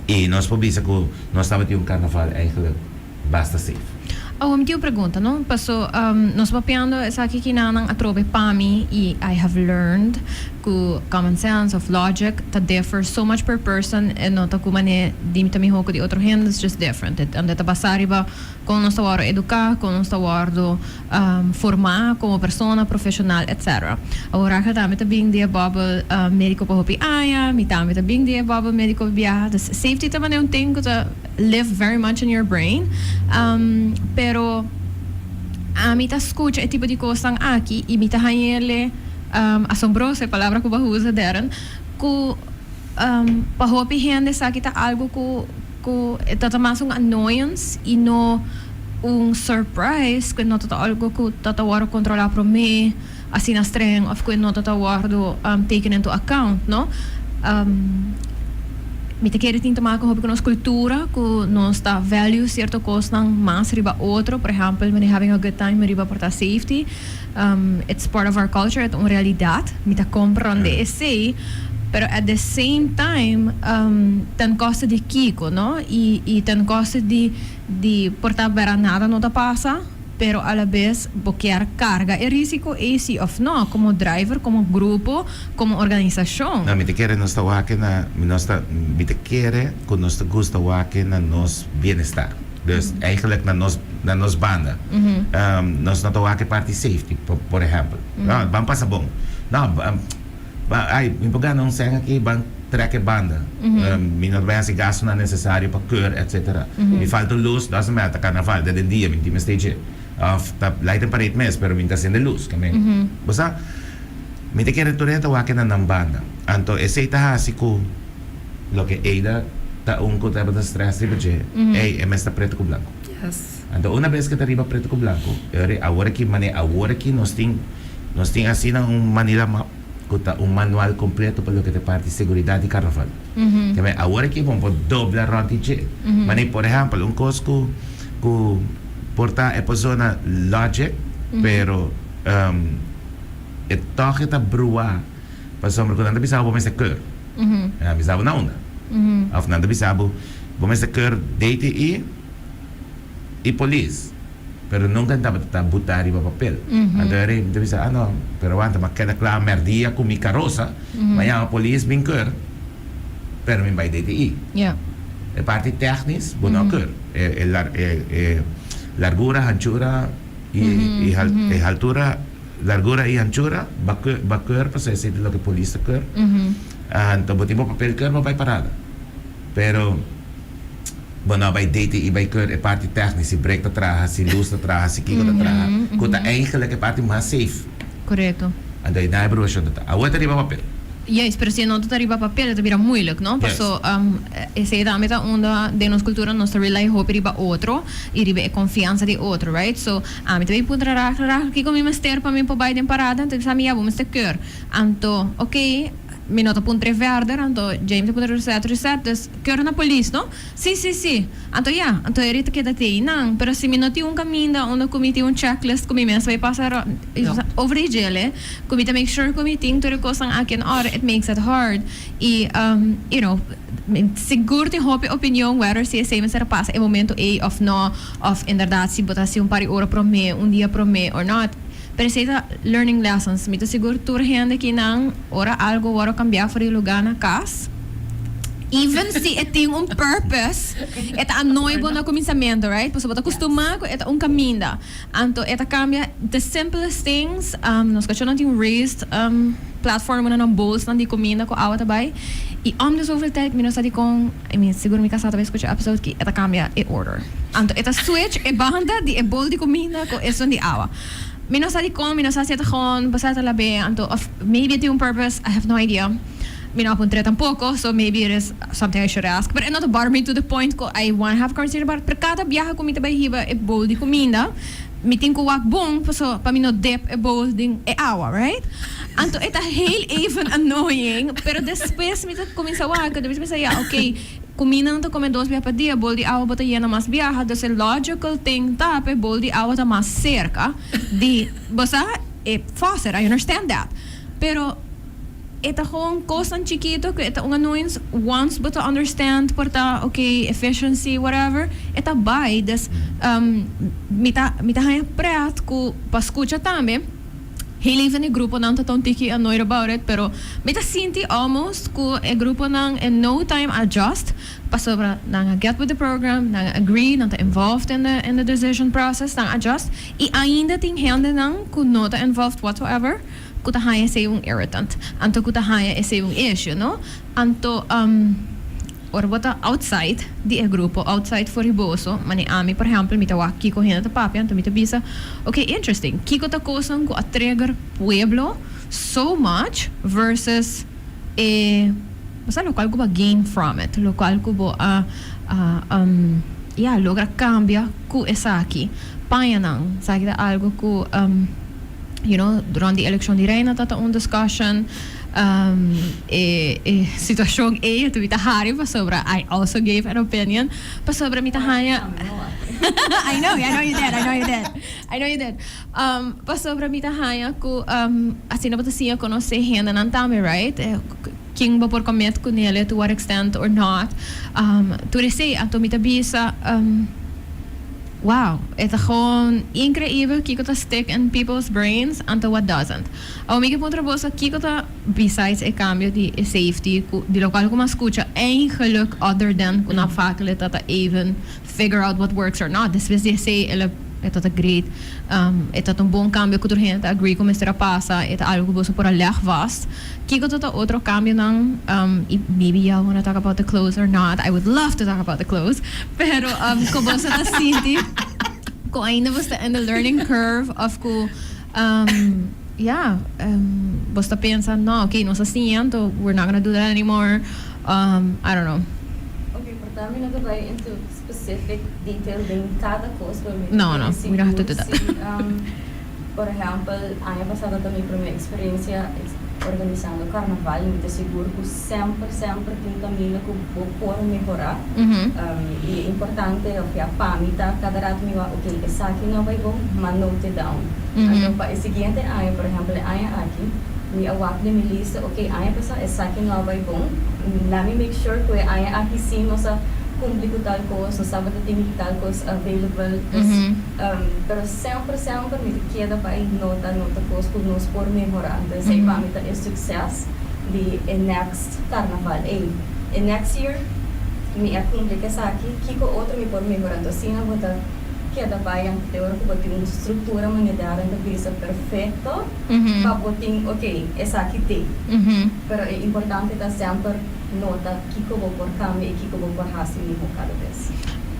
i nos por bisa ku nos tabatin un karnaval eigenlijk basta safe. Awor mi tin un pregunta, no? Paso nos papiando esaki kinanan atrobe pa mi i I have learned ku common sense of logic ta differ so much per person e no ta ku manera di mi ta miho ku di otro hende, it's just different. E ta basa riba kon nos ta wòrdu eduká, kon nos ta wòrdu formá komo persona, profeshonal, etc. Awor Rachel tambe ta bin di e bòbel médiko pa hopi aña, mi tambe ta bin di e bòbel médiko biaha. Dus safety ta manera un ting ku ta live very much in your brain. Pero ami ta skucha e tipo di kosnan aki i mi ta hañ'ele asombroso, e palabra ku bo a usa Darren, ku pa hopi hende esaki ta algu ku Cu e ta ta mas un annoyance y no un surprise cu e no ta ta algo cu ta ta wordo controla prome asina streng of cu e no ta ta wordo taken into account, no. Mi ta kere tin te maken hopi cu nos cultura cu nos ta value cierto cosnan mas riba otro, por ehempel wanneer having a good time riba por ta safety. It's part of our culture, e ta un realidad, mi ta comprende esey, pero at the same time ten coste di kico, no? Y y ten coste di di por ta bera nada no ta pasa, pero a la bes bo kier carga e risico ey si of no, como driver, como grupo, como organisacion. No, mi ta kere nos ta wak na, nos ta, mi ta kere cu nos ta gusta wak na nos bienestar. Dus eigenlijk na nos na nos banda. Nos no ta wak e parti safety, por ehempel. No, ban pasa bon. No, ban, ay, mi por gana un sèn aki, ban trèk e banda. Mi no ta bai hasi gastunan nesesario pa keur, etcetera. Mi falta lus, doesn't matter, ta karnaval, ta den dia, mi tin mester dje. Of ta light and parade mes, pero mi ta sende lus. Ke men, bo sa, mi ta kere tur hende ta wak na nan banda. Anto esei ta hasi ku. Loke Eida ta un ku tabata stress riba dje, ey, e mes ta preto ku blanco. Anto una bes ke ta riba preto ku blanco, e ora awor aki mane awor aki nos tin nos tin asina un manila map ku ta un manual kompleto pa loke ta parti seguridat di karnaval. Te men awor aki bo por dobla rònt di dje. Mane por ehèmpel un kos ku ku por ta e persona logic pero e tòg e ta bruá pasobra ku nan ta bisa bo mester keur. Nan bisa bo na unda. Of nan ta bisa bo, bo mester keur DTI i polis. Pero nunca tabata buta riba papel. Anto eri mi ta bisa, "Ah no, pero wanta, m'a keda kla merdia ku mi karosa, m'a yama polis bin keur, pero mi bai DTI." E parti technisch, bo no keur. E largura, hanchura i haltura, largura i hanchura, b'a keur pasobra esei ta loke polis ta keur. Anto bo tin bo papel keur, bo bai parada. Pero bo no bai DTI bai keur e parti technisch, si brake ta traha, si luz ta traha, si kiko ta traha, ku ta eigenlijk e parti mas safe. Anto ei na e evaluashon ta ta. Awor ta riba papel. Juist, pero si e no ta riba papel e ta bira moeilijk, no? Paso esei tambe ta unda den nos cultura nos ta rely hopi riba otro y riba e confiansa di otro, right? So, ami ta bay puntra Rachel, "Rachel, kiko mi mester pa mi por bay den parada?" Anto e bisa mi, "Ya, bo mester keur." Anto, ok, mi no ta puntra e verder, anto James a puntra Rosette, "Rosette, dus keur na polis, no?" "Si, si, si." Anto ya, anto e ta keda te einan. Pero si mi no tin un caminda unda cu mi tin un checklist cu mi mes bay pasa over di djele, cu mi ta make sure cu mi tin tur e cosnan aki in orde, it makes it hard. Y, sigur tin hopi opinion whether si esey mester a pasa e momento ey of no, of inderdaad si bo ta haci un par di ora prome, un dia prome or not. Pero esey ta learning lessons. Mi ta sigur tur hende kinan ora algo worde cambia for di lugar na cas, even si e tin un purpose, e ta annoy bo na cuminsamento, right? Pasobra bo ta costuma cu e ta un caminda. Anto e ta cambia the simplest things. Nos cachonan tin raised platform unda nan bowlsnan di cuminda cu awa ta bay. Y om de zoveel tijd mi no sa dicon, I mean, sigur mi casa ta bay scucha episode ki e ta cambia e order. Anto e ta switch e banda di e bowl di cuminda cu esun di awa. Mi no sa dicon, mi no sa si e ta gewoon pasá ta labe, anto of maybe e tin un purpose, I have no idea. Mi no a puntr'é tampoco, so maybe it is something I should ask. Pero e no ta bother me to the point cu I wanna have a conversation about it. Pero cada biaha cu mi ta bay hiba e bowl di cuminda, mi tin cu wak bon paso pa mi no dip e bowl den e awa, right? Anto e ta heel even annoying, pero despues mi ta cuminsa wak, despues mi ta pensa, ya, ok, cuminda no ta come dos biaha pa dia, bowl di awa bo ta yena mas biaha, dus e logical thing ta pa e bowl di awa ta mas cerca di, bo sa, e faucet, I understand that. Pero e ta gewoon cosnan chikito cu e ta un annoyance once bo ta understand por ta ok, efficiency, whatever, e ta bay. Dus mi ta haya pret cu pa scucha tambe heel even e gruponan ta un tiki annoyed about it, pero mi ta sinti almost cu e gruponan in no time adjust pasobra nan a get with the program, nan a agree, nan ta involved in the decision process, nan adjust y ainda tin hendenan cu no ta involved whatsoever cu ta haya esey un irritant, anto cu ta haya esey un issue, no? Anto ora bo ta outside di e grupo, outside for boso, mane ami, por ehempel, mi ta wak kiko hende ta papia, anto mi ta bisa, "Ok, interesting, kiko ta cosnan cu a trigger pueblo so much versus e, basta locual cu bo a gain from it, locual cu bo a, yeah, logra cambia cu esaki?" Pañanan, esaki ta algo cu durante e eleccion di reina tata un discussion, e situacion e tu ta hari pasobra I also gave an opinion pasobra mi ta haya, I know you did, I know you did, I know you did, pasobra mi ta haya cu asina bo ta siña conoce hendenan tambe, right? Ken bo por commit cu nele, to what extent or not, tur esey. Anto mi ta bisa, wow, e ta gewoon increibel kiko ta stick in people's brains anto what doesn't. Awor mi ke puntra boso kiko ta, besides e cambio di e safety cu di locual cu m'a scucha eigenlijk, other than cu na vaak ta even figure out what works or not. Despues di esey el e ta great. E ta un bon cambio cu tur hende ta agree cu mester a pasa, e ta algo cu boso por a leg vast. Kiko ta otro cambionan, y maybe y'all wanna talk about the clothes or not. I would love to talk about the clothes. Pero cu boso ta sinti cu ainda boso ta in the learning curve of cu yeah, boso ta pensa, "No, okay, nos a siña, anto we're not gonna do that anymore." I don't know. Ok, por tanto, mi no ta bay into specific detail den cada cos, pero mi No, we don't have to do that. Si, por ehempel, aña pasa ta mi prome experiencia organisando carnaval, mi ta sigur cu semper, semper tin caminda cu bo por mehora. Y importante, of ja, pa mi ta cada rato mi wak, ok, esaki no bay bon, m'a note it down. Anto, pa e siguiente aña, por ehempel, e aña aki, mi a wak den mi lista, ok, aña pasa esaki no bay bon, let me make sure cu e aña aki si nos a Cumpli cu tal cos, no tabata tin tal cos available. Dus, pero semper, semper mi keda pa nota, nota cos cu nos por mehora. Anto, esey pa mi ta e succes di e next carnaval. Ey, e next year mi a cumpli cu esaki, kico otro mi por mehora. Anto, asina bo ta keda bay te ora cu bo tin un structura monetario ta bisa perfecto pa bo tin, ok, esaki tin. Pero e importante ta semper nota kico bo por cambia y kico bo por haci miho cada bes.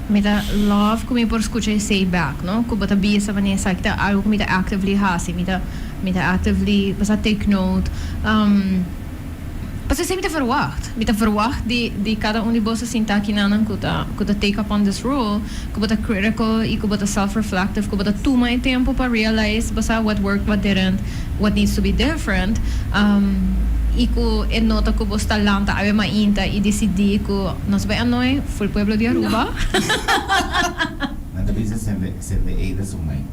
Mi ta love cu mi por scucha esey back, no? Cu bo ta bisa wanneer esaki ta algo cu mi ta actively haci, mi ta actively pasa take note. Pasobra esey mi ta verwacht. Mi ta verwacht di cada un di boso sinta akinan cu ta take up on this role, cu bo ta critical y cu bo ta self-reflective, cu bo ta tuma e tempo pa realize, basta what worked, what didn't, what needs to be different. Y cu e nota cu bo sta lanta awe mainta y decidi cu nos bay annoy full pueblo di Aruba. Nan ta bisa sende sende Ada su mic.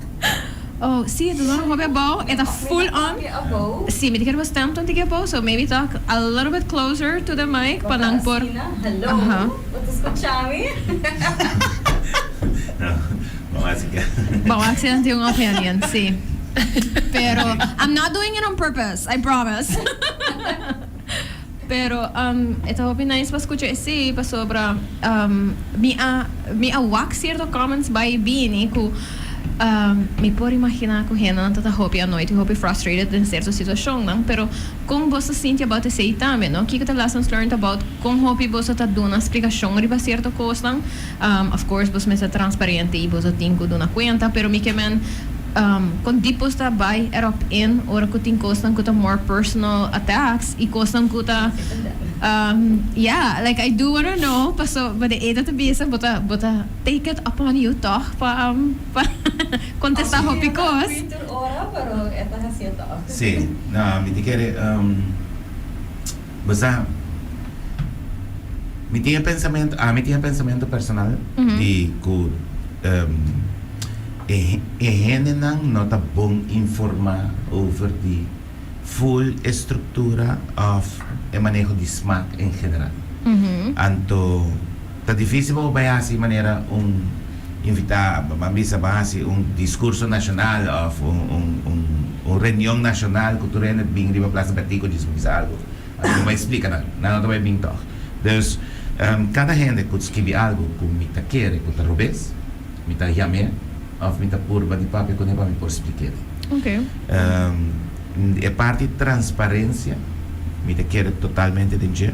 Oh, si, e ta hopi abou, e ta full on. Abou. Si, mi ta kier stem un tiki abou, so maybe talk a little bit closer to the mic pa nan por. Hello, bo ta scucha mi? No, ban haci cu. Bon, accidente un opinion, si. Pero I'm not doing it on purpose, I promise. Pero e ta hopi nice pa scucha esey pasobra mi a wak cierto comments bay bini cu mi por imagina cu hendenan ta hopi annoyed y hopi frustrated den cierto situacionnan, pero con bo ta sinti about esey tambe, no? Kico ta lessons learned about con hopi bo ta duna explicacion riba cierto cosnan? Of course, bo mester transparente y bo tin cu duna cuenta, pero mi kiermen con diep bo ta bay erop in ora cu tin cosnan cu ta more personal attacks y cosnan cu ta yeah, like I do wanna know, paso but e ta bisa bo ta take it upon you toch pa contesta hopi cos. Ora, pero e ta haciendo toch. Si, no, mi ta kier basta mi tin pensamento, ami tin pensamento personal di cu e hendenan no ta bon informa over di full structura of e maneho di SMAC en general. Anto, ta dificil pa bay haci manera un invita, ban bisa ban haci un discurso nacional of un reunion nacional cu tur hende bin riba Plaza Betico djis bisa algo. Anto bay explica nan, nan no ta bay bin toch. Dus, cada hende cu skirbi algo cu mi ta kere cu ta robes, mi ta yam'e of mi ta purba di papia cu ne pa mi por explica. E parti transparencia, mi ta kere totalmente den dje.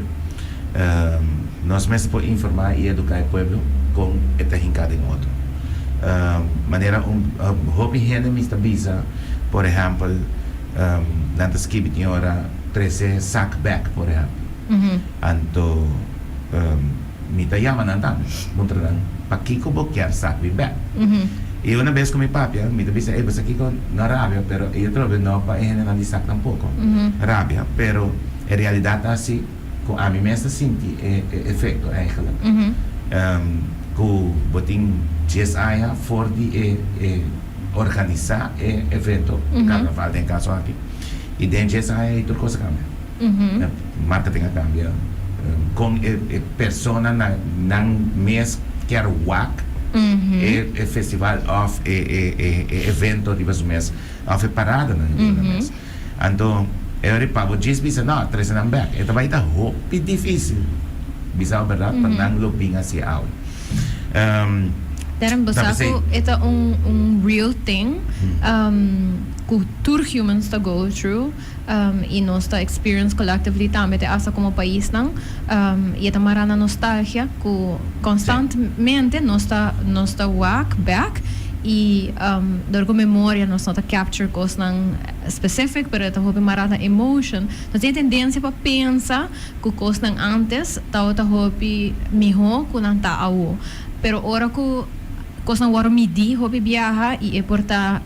Nos mes por informa y educa e pueblo con e ta hinca den otro. Manera un hopi hende mi ta bisa, por ehempel, nan ta skirbi tin ora 13 SAC back, por ehempel. Anto, mi ta yama nan tambe, puntra nan, pakico bo kier SAC bin back? Y un bes cu mi papia, mi ta bisa, "Ey, basta kico no rabia, pero y otro bes no pa e hendenan di SAC tampoco. Rabia, pero en realidad asina, cu ami mes ta sinti e efecto eigenlijk. Cu bo tin 10 aña for di e organisa e evento, carnaval den caso aki. Y den 10 aña y tur cos a cambia. Marketing a cambia. Con e persona nan mes kier wak e festival of e evento riba su mes of e parada nan riba mes. Anto, e ora pa bo djis bisa no, trece nan back. E ta bay ta hopi dificil. Bisa berdad, pa nan lo bin haci awe. Darren, bo sa cu e ta un real thing cu tur humans ta go through y nos ta experience collectively tambe te hasta como pais nan y e ta mara na nostalgia cu constantemente nos ta wak back y door cu memoria nos no ta capture cosnan specific, pero e ta hopi mara na emotion. Nos tin tendencia pa pensa cu cosnan antes tabata hopi miho cu nan ta awo, pero ora cu cosnan wordo midi hopi biaha y e por ta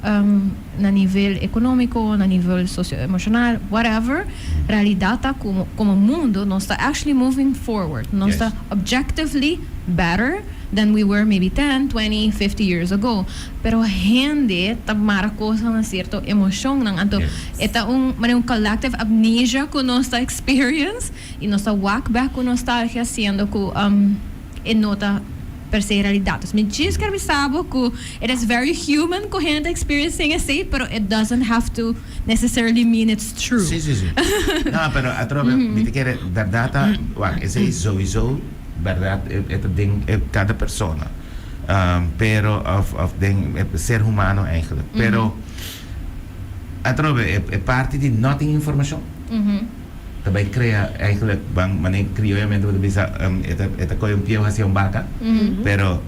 na nivel economico, na nivel socio-emocional, whatever, realidad ta como mundo nos ta actually moving forward. Nos ta objectively better than we were maybe 10, 20, 50 years ago. Pero hende ta mara cos na cierto emocion nan. Anto, e ta un collective amnesia cu nos ta experience y nos ta wak back cu nostalgia siendo cu. E no ta per se realidat. Dus mi djis kier bisa bo ku it is very human ku hende ta experiencing esei, pero it doesn't have to necessarily mean it's true. Sí. No, pero atrobe, mi ta kere, bèrdat ta, wak, esei sowieso, bèrdat, e ta den e kada persona. Pero, òf den e ser humano eigenlijk. Pero, atrobe, e parti di no tin informashon. Ta bai crea eigenlijk ban mane crioyamente bo ta bisa e ta e ta coge un pieu hacia un baca pero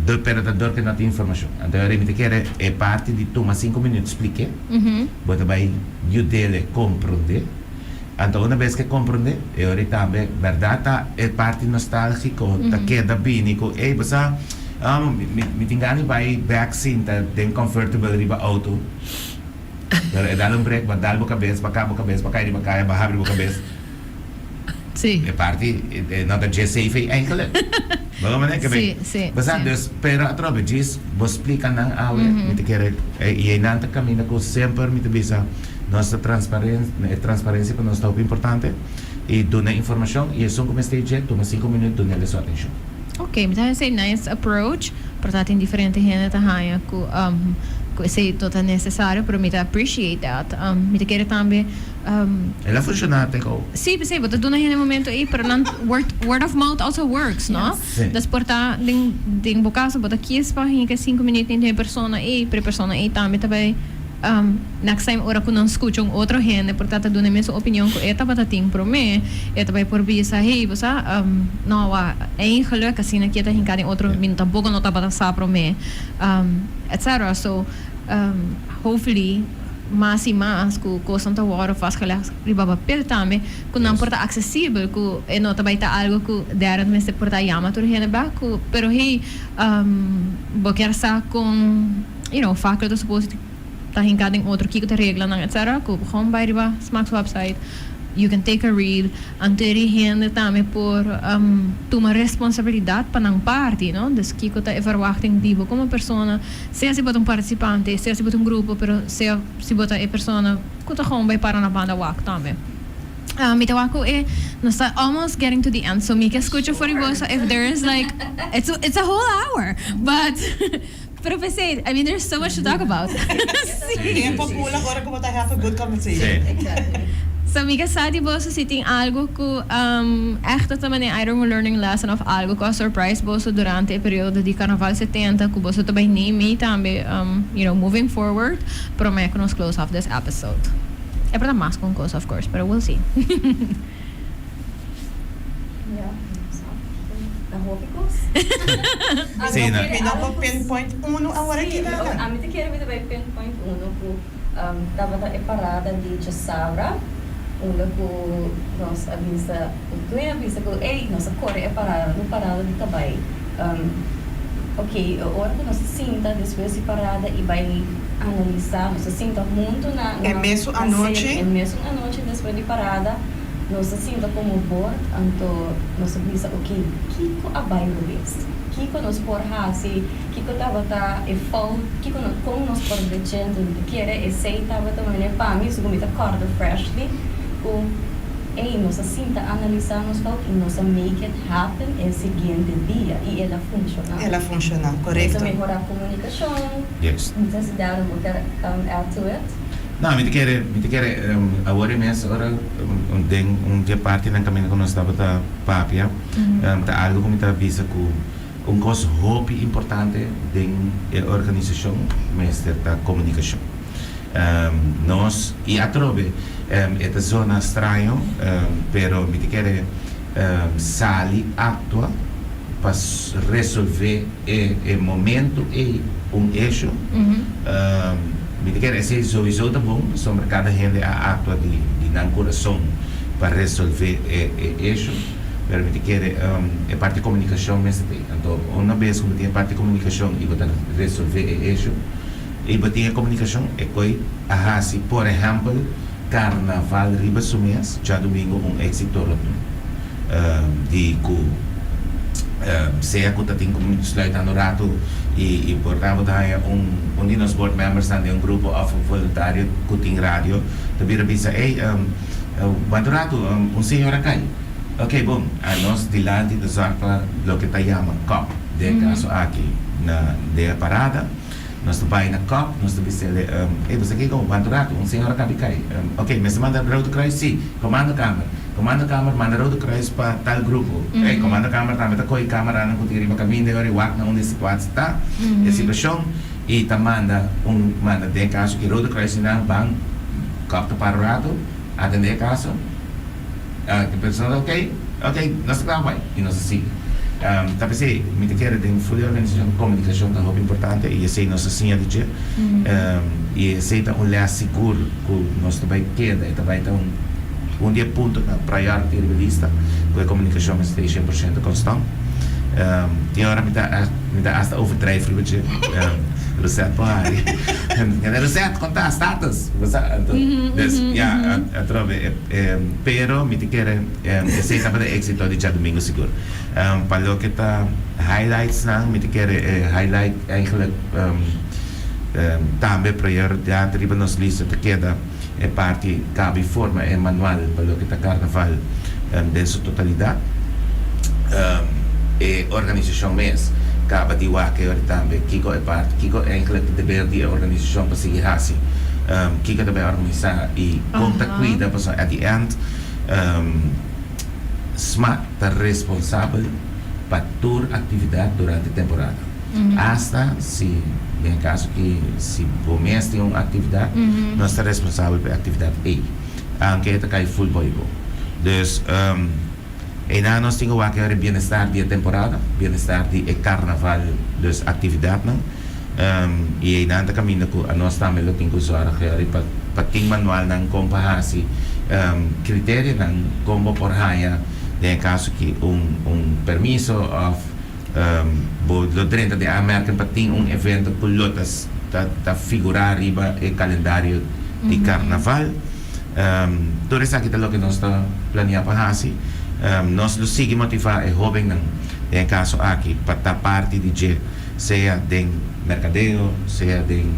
do pero ta dor ke no tin informacion anto e ora mi ta kere e parti di tuma 5 minuut spliké, bo ta bai yudele comprende. Anto una bes ke comprende, e ora tambe berdad ta e parti nostalgico ta keda bini ku ey bo sa, mi tin gana di bai bek sinta den comfortable riba auto. Pero e dal un break, ba dal bo cabes, ba cabo cabes, ba cay riba caya, ba habri bo cabes. E parti no ta dje safe ei eigenlijk. Bo ta manera ke Sí. Bo sa, dus, pero atrobe djis bo splica nan awe, mi ta kere, i einan ta caminda cu semper mi ta bisa nos ta transparent, e transparencia pa nos ta hopi importante i duna informacion i esun cu mester dje tuma 5 minuut dunele su atencion. Ok, mi ta hasi nice approach, pero ta tin diferente hende ta haña ku esei no ta necesario, pero mi ta appreciate that. Mi ta kere tambe El a funciona te gou. Sí, p'esei bo ta duna hende momento ei, pero nan word of mouth also works, no? Sí. Dus por ta den bo caso bo ta kies pa hinka 5 minuut den e persona ei, pero e persona ei tambe ta bai next time ora ku nan skucha un otro hende por ta ta duna e mesun opinion ku e tabata tin promé, e ta bai por bisa, "Hey, bo sa, no wa, eigenlijk asina ki e ta hinka den otro, mi tampoco no tabata sa promé," etcetera. So, hopefully mas i mas ku kosnan ta wòrdu vastgelegd riba papel tambe, ku nan por ta aksesibel, ku e no ta bai ta algu ku dèrent mester por ta yama tur hende bèk ku, pero hey, bo kier sa kon fakkel ta supos ta hinká den otro, kiko ta reglanan, etcetera, ku gewoon bai riba SMAC's website, you can take a read, anto e hende tambe por tuma responsabilidat pa nan parti, no? Dus kiko ta e verwachting di bo komo persona, sea si bo ta un partisipante, sea si bo ta un grupo, pero sea si bo ta e persona ku ta gewoon bai para na banda wak tambe. Mi ta wak ku e nos ta almost getting to the end, so mi ke skucha for di boso if there is like, it's a whole hour, but pero p'esei, I mean, there's so much to talk about. Sí. Tempo pula ora ku bo ta have a good conversation. Exactly. So mi ke sa di boso si tin algo ku echt ta manera either un learning lesson of algo ku a surprise boso durante e periodo di Carnaval 70 ku boso ta bai neem tambe moving forward promé ku nos close off this episode. E por ta mas ku un kos, of course, pero we'll see. Ja, ta hopi kos. Sí, no. Mi no por pinpoint uno awor aki nada. Ami ta kere mi ta bai pinpoint uno ku tabata e parada di djasabra, unda ku nos a bisa, ku a bisa ku ey, nos a kore e parada, no parada di kabai. Ok, ora ku nos sinta despues di parada i bai analisá, nos a sinta huntu na E mesun anochi? E mesun anochi despues di parada, nos a sinta komo board, anto nos a bisa, ok, kiko a bai robes? Kiko nos por hasi? Kiko tabata e fout? Kiko no, kon nos por drecha? Anto mi ta kere esei tabata manera pa mi, so ku mi ta kòrda freshly ku ey, nos a sinta analisá nos fout i nos a make it happen e siguiente dia i el a funshoná. El a funshoná, korekto. Nos a mehorá komunikashon. No sé si Darren bo kier add to it. No, mi ta kere awor mes ora den un di e partinan kaminda ku nos tabata papia, ta algo ku mi ta bisa ku un kos hopi importante den e organisashon mester ta komunikashon. Nos i atrobe e ta zona straño, pero mi ta kere sali aktua pa resolve e momento ei un issue. Mi ta kere esei sowieso ta bon, pasobra kada hende a aktua di nan kurason pa resolve e issue, pero mi ta kere e parti komunikashon mester ta ei. Anto una bes ku bo tin e parti komunikashon i bo ta resolve e issue i bo tin e komunikashon, e koi a hasi, por ehèmpel, Karnaval riba su mes djadumingu un éksito rotundo di ku sea ku ta tin ku sluitando ratu i por ta bo ta haña un di nos board membersnan den un grupo òf un voluntario ku tin radio ta bira bisa, ey, wanta un ratu, un señor a kai. Ok, bon, anos dilanti ta zorg pa loke ta yama kòp, den e kaso aki na den e parada, nos ta bai na kòp, nos ta bis'el, Ey, bo sa kiko? Wanta un ratu, un señora kabi kai. Ok, mester manda Rode Kruis? Si, Komando Kamer. Komando Kamer manda Rode Kruis pa tal grupo. Ey, Komando Kamer tambe ta kohe kameranan ku tin riba kaminda e ora i wak na unda e situatie ta, e situashon, i ta manda un, manda den e kaso ki Rode Kruis i nan ban kòp ta para un ratu, atendé e kaso. E persona ta ok, ok, nos ta kla bai i nos ta sigui. Ta p'esei mi ta kere den full organisashon komunikashon ta hopi importante i esei nos a siña di dje. I esei ta un lès sigur ku nos ta bai keda, e ta bai ta un un di e puntonan priority riba e lista ku e komunikashon mester ta e 100% konstant. Tin ora mi ta mi ta asta overdrijf riba dje. Rosette por hari. Rosette, kon ta? Status? Bo sa? Anto, dus ya, atrobe e. Pero mi ta kere esey tabata e exito di djadomingo sigur. Pa loke ta highlightsnan mi ta kere e highlight eigenlijk tambe prioridad riba nos lista ta keda e parti kabi forma e manual pa loke ta carnaval den su totalidad. E organisacion mes kaba di wak e ora tambe kiko e parti kiko eigenlijk ta deber di e organisacion pa sigui haci. Kiko ta bay organisa y con ta cuida pasobra at the end smaak ta responsabel pa tur actividad durante temporada. Hasta si den e caso aki si bo mes tin un actividad nos ta responsabel pa e actividad ey aunke e ta cay full boy bo. Dus eynan nos tin cu wak e bienestar di e temporada, bienestar di e carnaval dus actividadnan. I einan ta kaminda ku anos tambe lo tin ku zòrg heri pa pa tin manualnan kon pa hasi kriterianan kon bo por haña den e kaso ki un un permiso òf bo lo drenta den aanmerking pa tin un evento ku lo ta ta ta figurá riba e kalendario di karnaval. Tur esaki ta loke nos ta planea pa hasi. Nos lo sigui motivá e hóbennan den e kaso aki pa ta parti di dje. Sea den merkadeo, sea den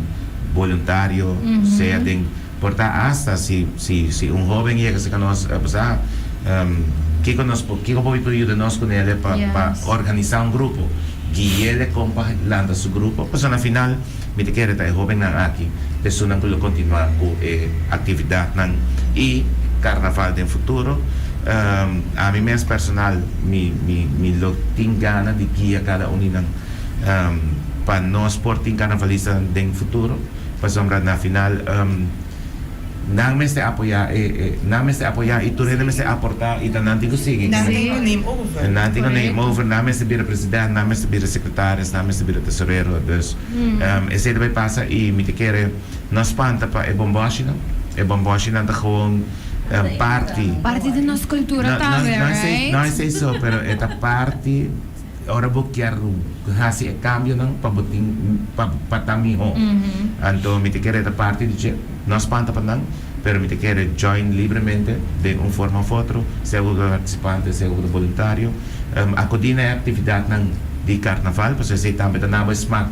boluntario, sea den por ta asta si si si un hoben yega cerca nos bisa kiko nos por kiko por por yuda nos con ele pa pa organisa un grupo, guiele con pa lanta su grupo, pasobra na final mi ta kere ta e hobennan aki ta esunnan cu lo continua cu e actividadnan y carnaval den futuro. Ami mes personal mi mi mi lo tin gana di guia cada un di nan pa nos por tin carnavalistanan den futuro pasobra na final nan mester apoya e e nan mester apoya y tur hende mester aporta y ta nan tin cu sigui. Nan tin cu neem over. Nan tin cu neem over, nan mester bira president, nan mester bira secretaris, nan mester bira tesorero dus esey ta bay pasa y mi ta kere no spanta pa e bomboshinan, e bomboshinan ta gewoon. Parti. Parti di nos cultura tambe, right? No esey so, pero e ta parti ora bo kier haci e cambionan pa bo tin pa ta miho. Anto mi ta kere e ta parti di dje. No spanta pa nan, pero mi ta kere join libremente den un forma of otro, sea bo ta participante, sea bo ta voluntario. Acudi na e actividadnan di carnaval, pasobra esey tambe ta na bo e smaak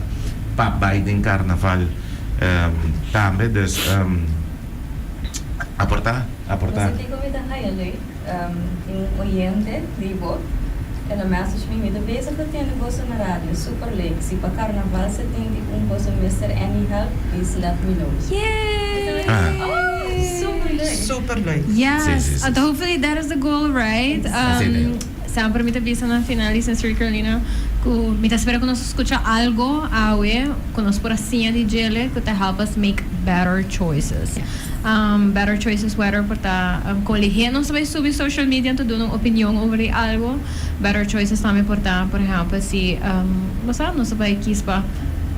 pa bay den carnaval tambe. Dus. Aportá, aportá. Bo sa kiko mi ta haya leuk? Tin un oyente di bo, el a message mi, mi ta bezig ta tende boso na radio, super leuk, si pa carnaval 71 boso mester any help, please let me know. Yay! Oh, super leuk! Super leuk. Yes, Sí, sí, sí, anto sí. hopefully that is the goal, right? Así ta. Semper mi ta bisa na final di Sensory Carolina ku mi ta spera ku nos skucha algo awe ku nos por a siña di djele ku ta help us make better choices. Better choices whether por ta kon lihé nos ta bai subi social media anto duna un opinion over di algo. Better choices tambe por ta por ehempel si bo sa nos ta bai kis pa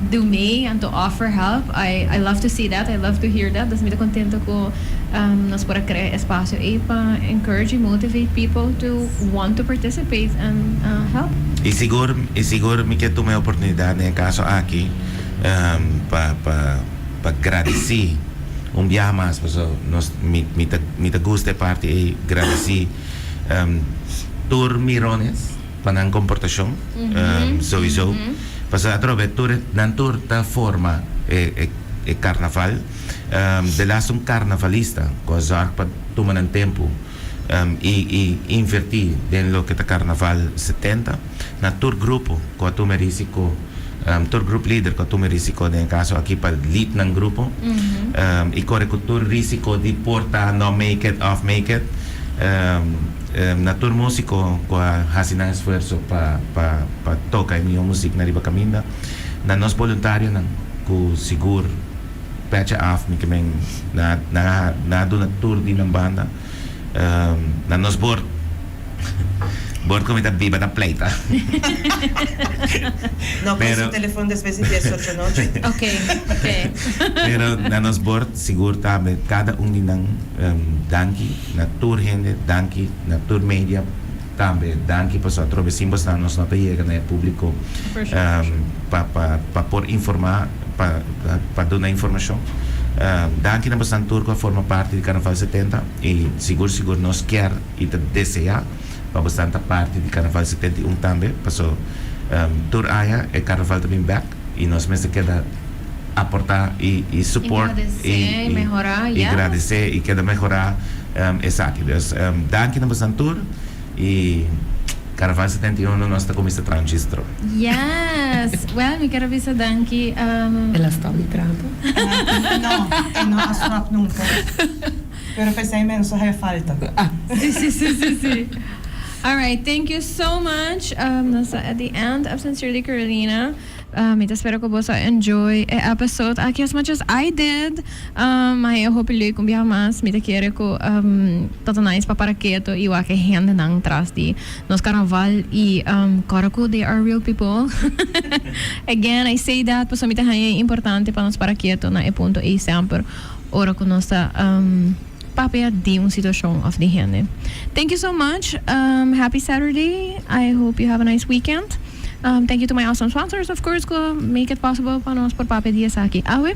do mee anto offer help. I I love to see that, I love to hear that. Dus mi ta contento cu nos por a crea e espacio ey pa encourage y motivate people to want to participate and help. Y sigur y sigur mi ke tuma e oportunidad den e caso aki pa pa pa gradici un biaha mas paso nos mi mi ta mi ta gusta e parti ey gradici tur mirones pa nan comportacion sowiso pasobra atrobe tur nan tur ta forma e e carnaval de laatste un carnavalista cu a zorg pa tuma nan tempo. I inverti den loke ta Carnaval 70, na tur grupo cu a tuma risico, tur group leader cu a tuma risico den caso aki pa lead nan grupo y core cu tur risico di por ta no make it of make it, na tur musico cu a haci nan esfuerso pa toca e miho music na riba caminda, na nos voluntarionan cu sigur petje af, mi kimen na duna tur di nan banda, na nos board, board cu mi ta biba ta pleita. No pero telefon despues di 10 di anochi. Ok. Pero na nos board sigur tambe, cada un di nan, danki na tur hende, danki na tur media tambe, danki pasobra atrobe sin bosnan nos no ta yega na e publico For sure, for sure. pa por informa, pa duna informacion. Danki na bosnan tur cu a forma parti di Carnaval 70 y sigur sigur nos kier y ta desea pa bosnan ta parti di Carnaval 71 tambe, paso tur aña e Carnaval ta bin back y nos mester keda aporta y support y agradece y mehora, y agradece y keda mehora esaki. Dus danki na bosnan tur y Carnaval 71 nos ta cuminsa traha un chistro. Yes! Well, mi kier bisa danki. El a stop di traha. No, e no a stop nunca. Pero pesey menso hay falta. Si. All right, thank you so much. Nos at the end of Sincerely Carolina. Mi ta spera cu boso enjoy e episode aki as much as I did. I hope leuk un biaha mas. Mi ta kere cu ta nice pa para keto y wak e hendenan tras di nos carnaval y corda cu they are real people. Again, I say that pasobra mi ta haña importante pa nos para keto na e punto ei semper ora cu nos ta papia di un situacion of di hende. Thank you so much. Happy Saturday. I hope you have a nice weekend. Thank you to my awesome sponsors, of course, who make it possible pa nos por papia di esaki awe.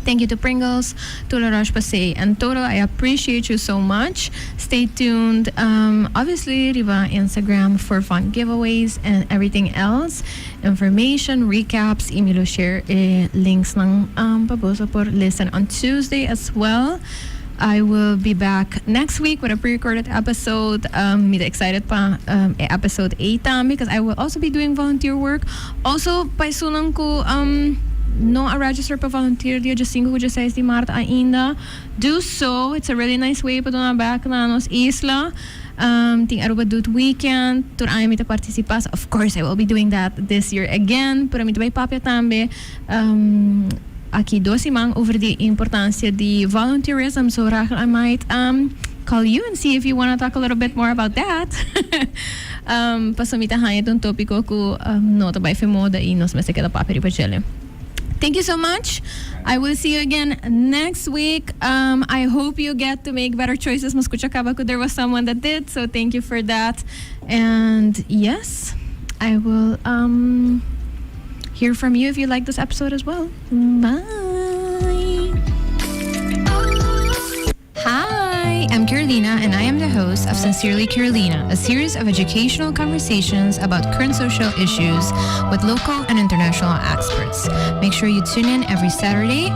Thank you to Pringles, to La Roche-Posay, and Total. I appreciate you so much. Stay tuned, obviously, riba Instagram for fun giveaways and everything else. Information, recaps, y mi lo share links nan pa boso por listen on Tuesday as well. I will be back next week with a pre-recorded episode. Mi excited pa episode 8 tambe because I will also be doing volunteer work. Also, pa esunnan cu no a register pa volunteer dia 5 y 6 di maart ainda, do so. It's a really nice way pa duna back na nos isla. Tin Aruba Doet Weekend. Tur aña mi ta participa. So of course I will be doing that this year again. Pero mi ta bay papia tambe aki 2 siman over di importancia di volunteerism. So Rachel, I might call you and see if you want to talk a little bit more about that. Paso mi ta haña un topico cu no ta bay for moda y nos mester keda papia riba dje. Thank you so much. I will see you again next week. I hope you get to make better choices. M'a scucha caba there was someone that did, so thank you for that. And yes, I will hear from you if you like this episode as well. Bye. Hi, I'm Carolina, and I am the host of Sincerely Carolina, a series of educational conversations about current social issues with local and international experts. Make sure you tune in every Saturday.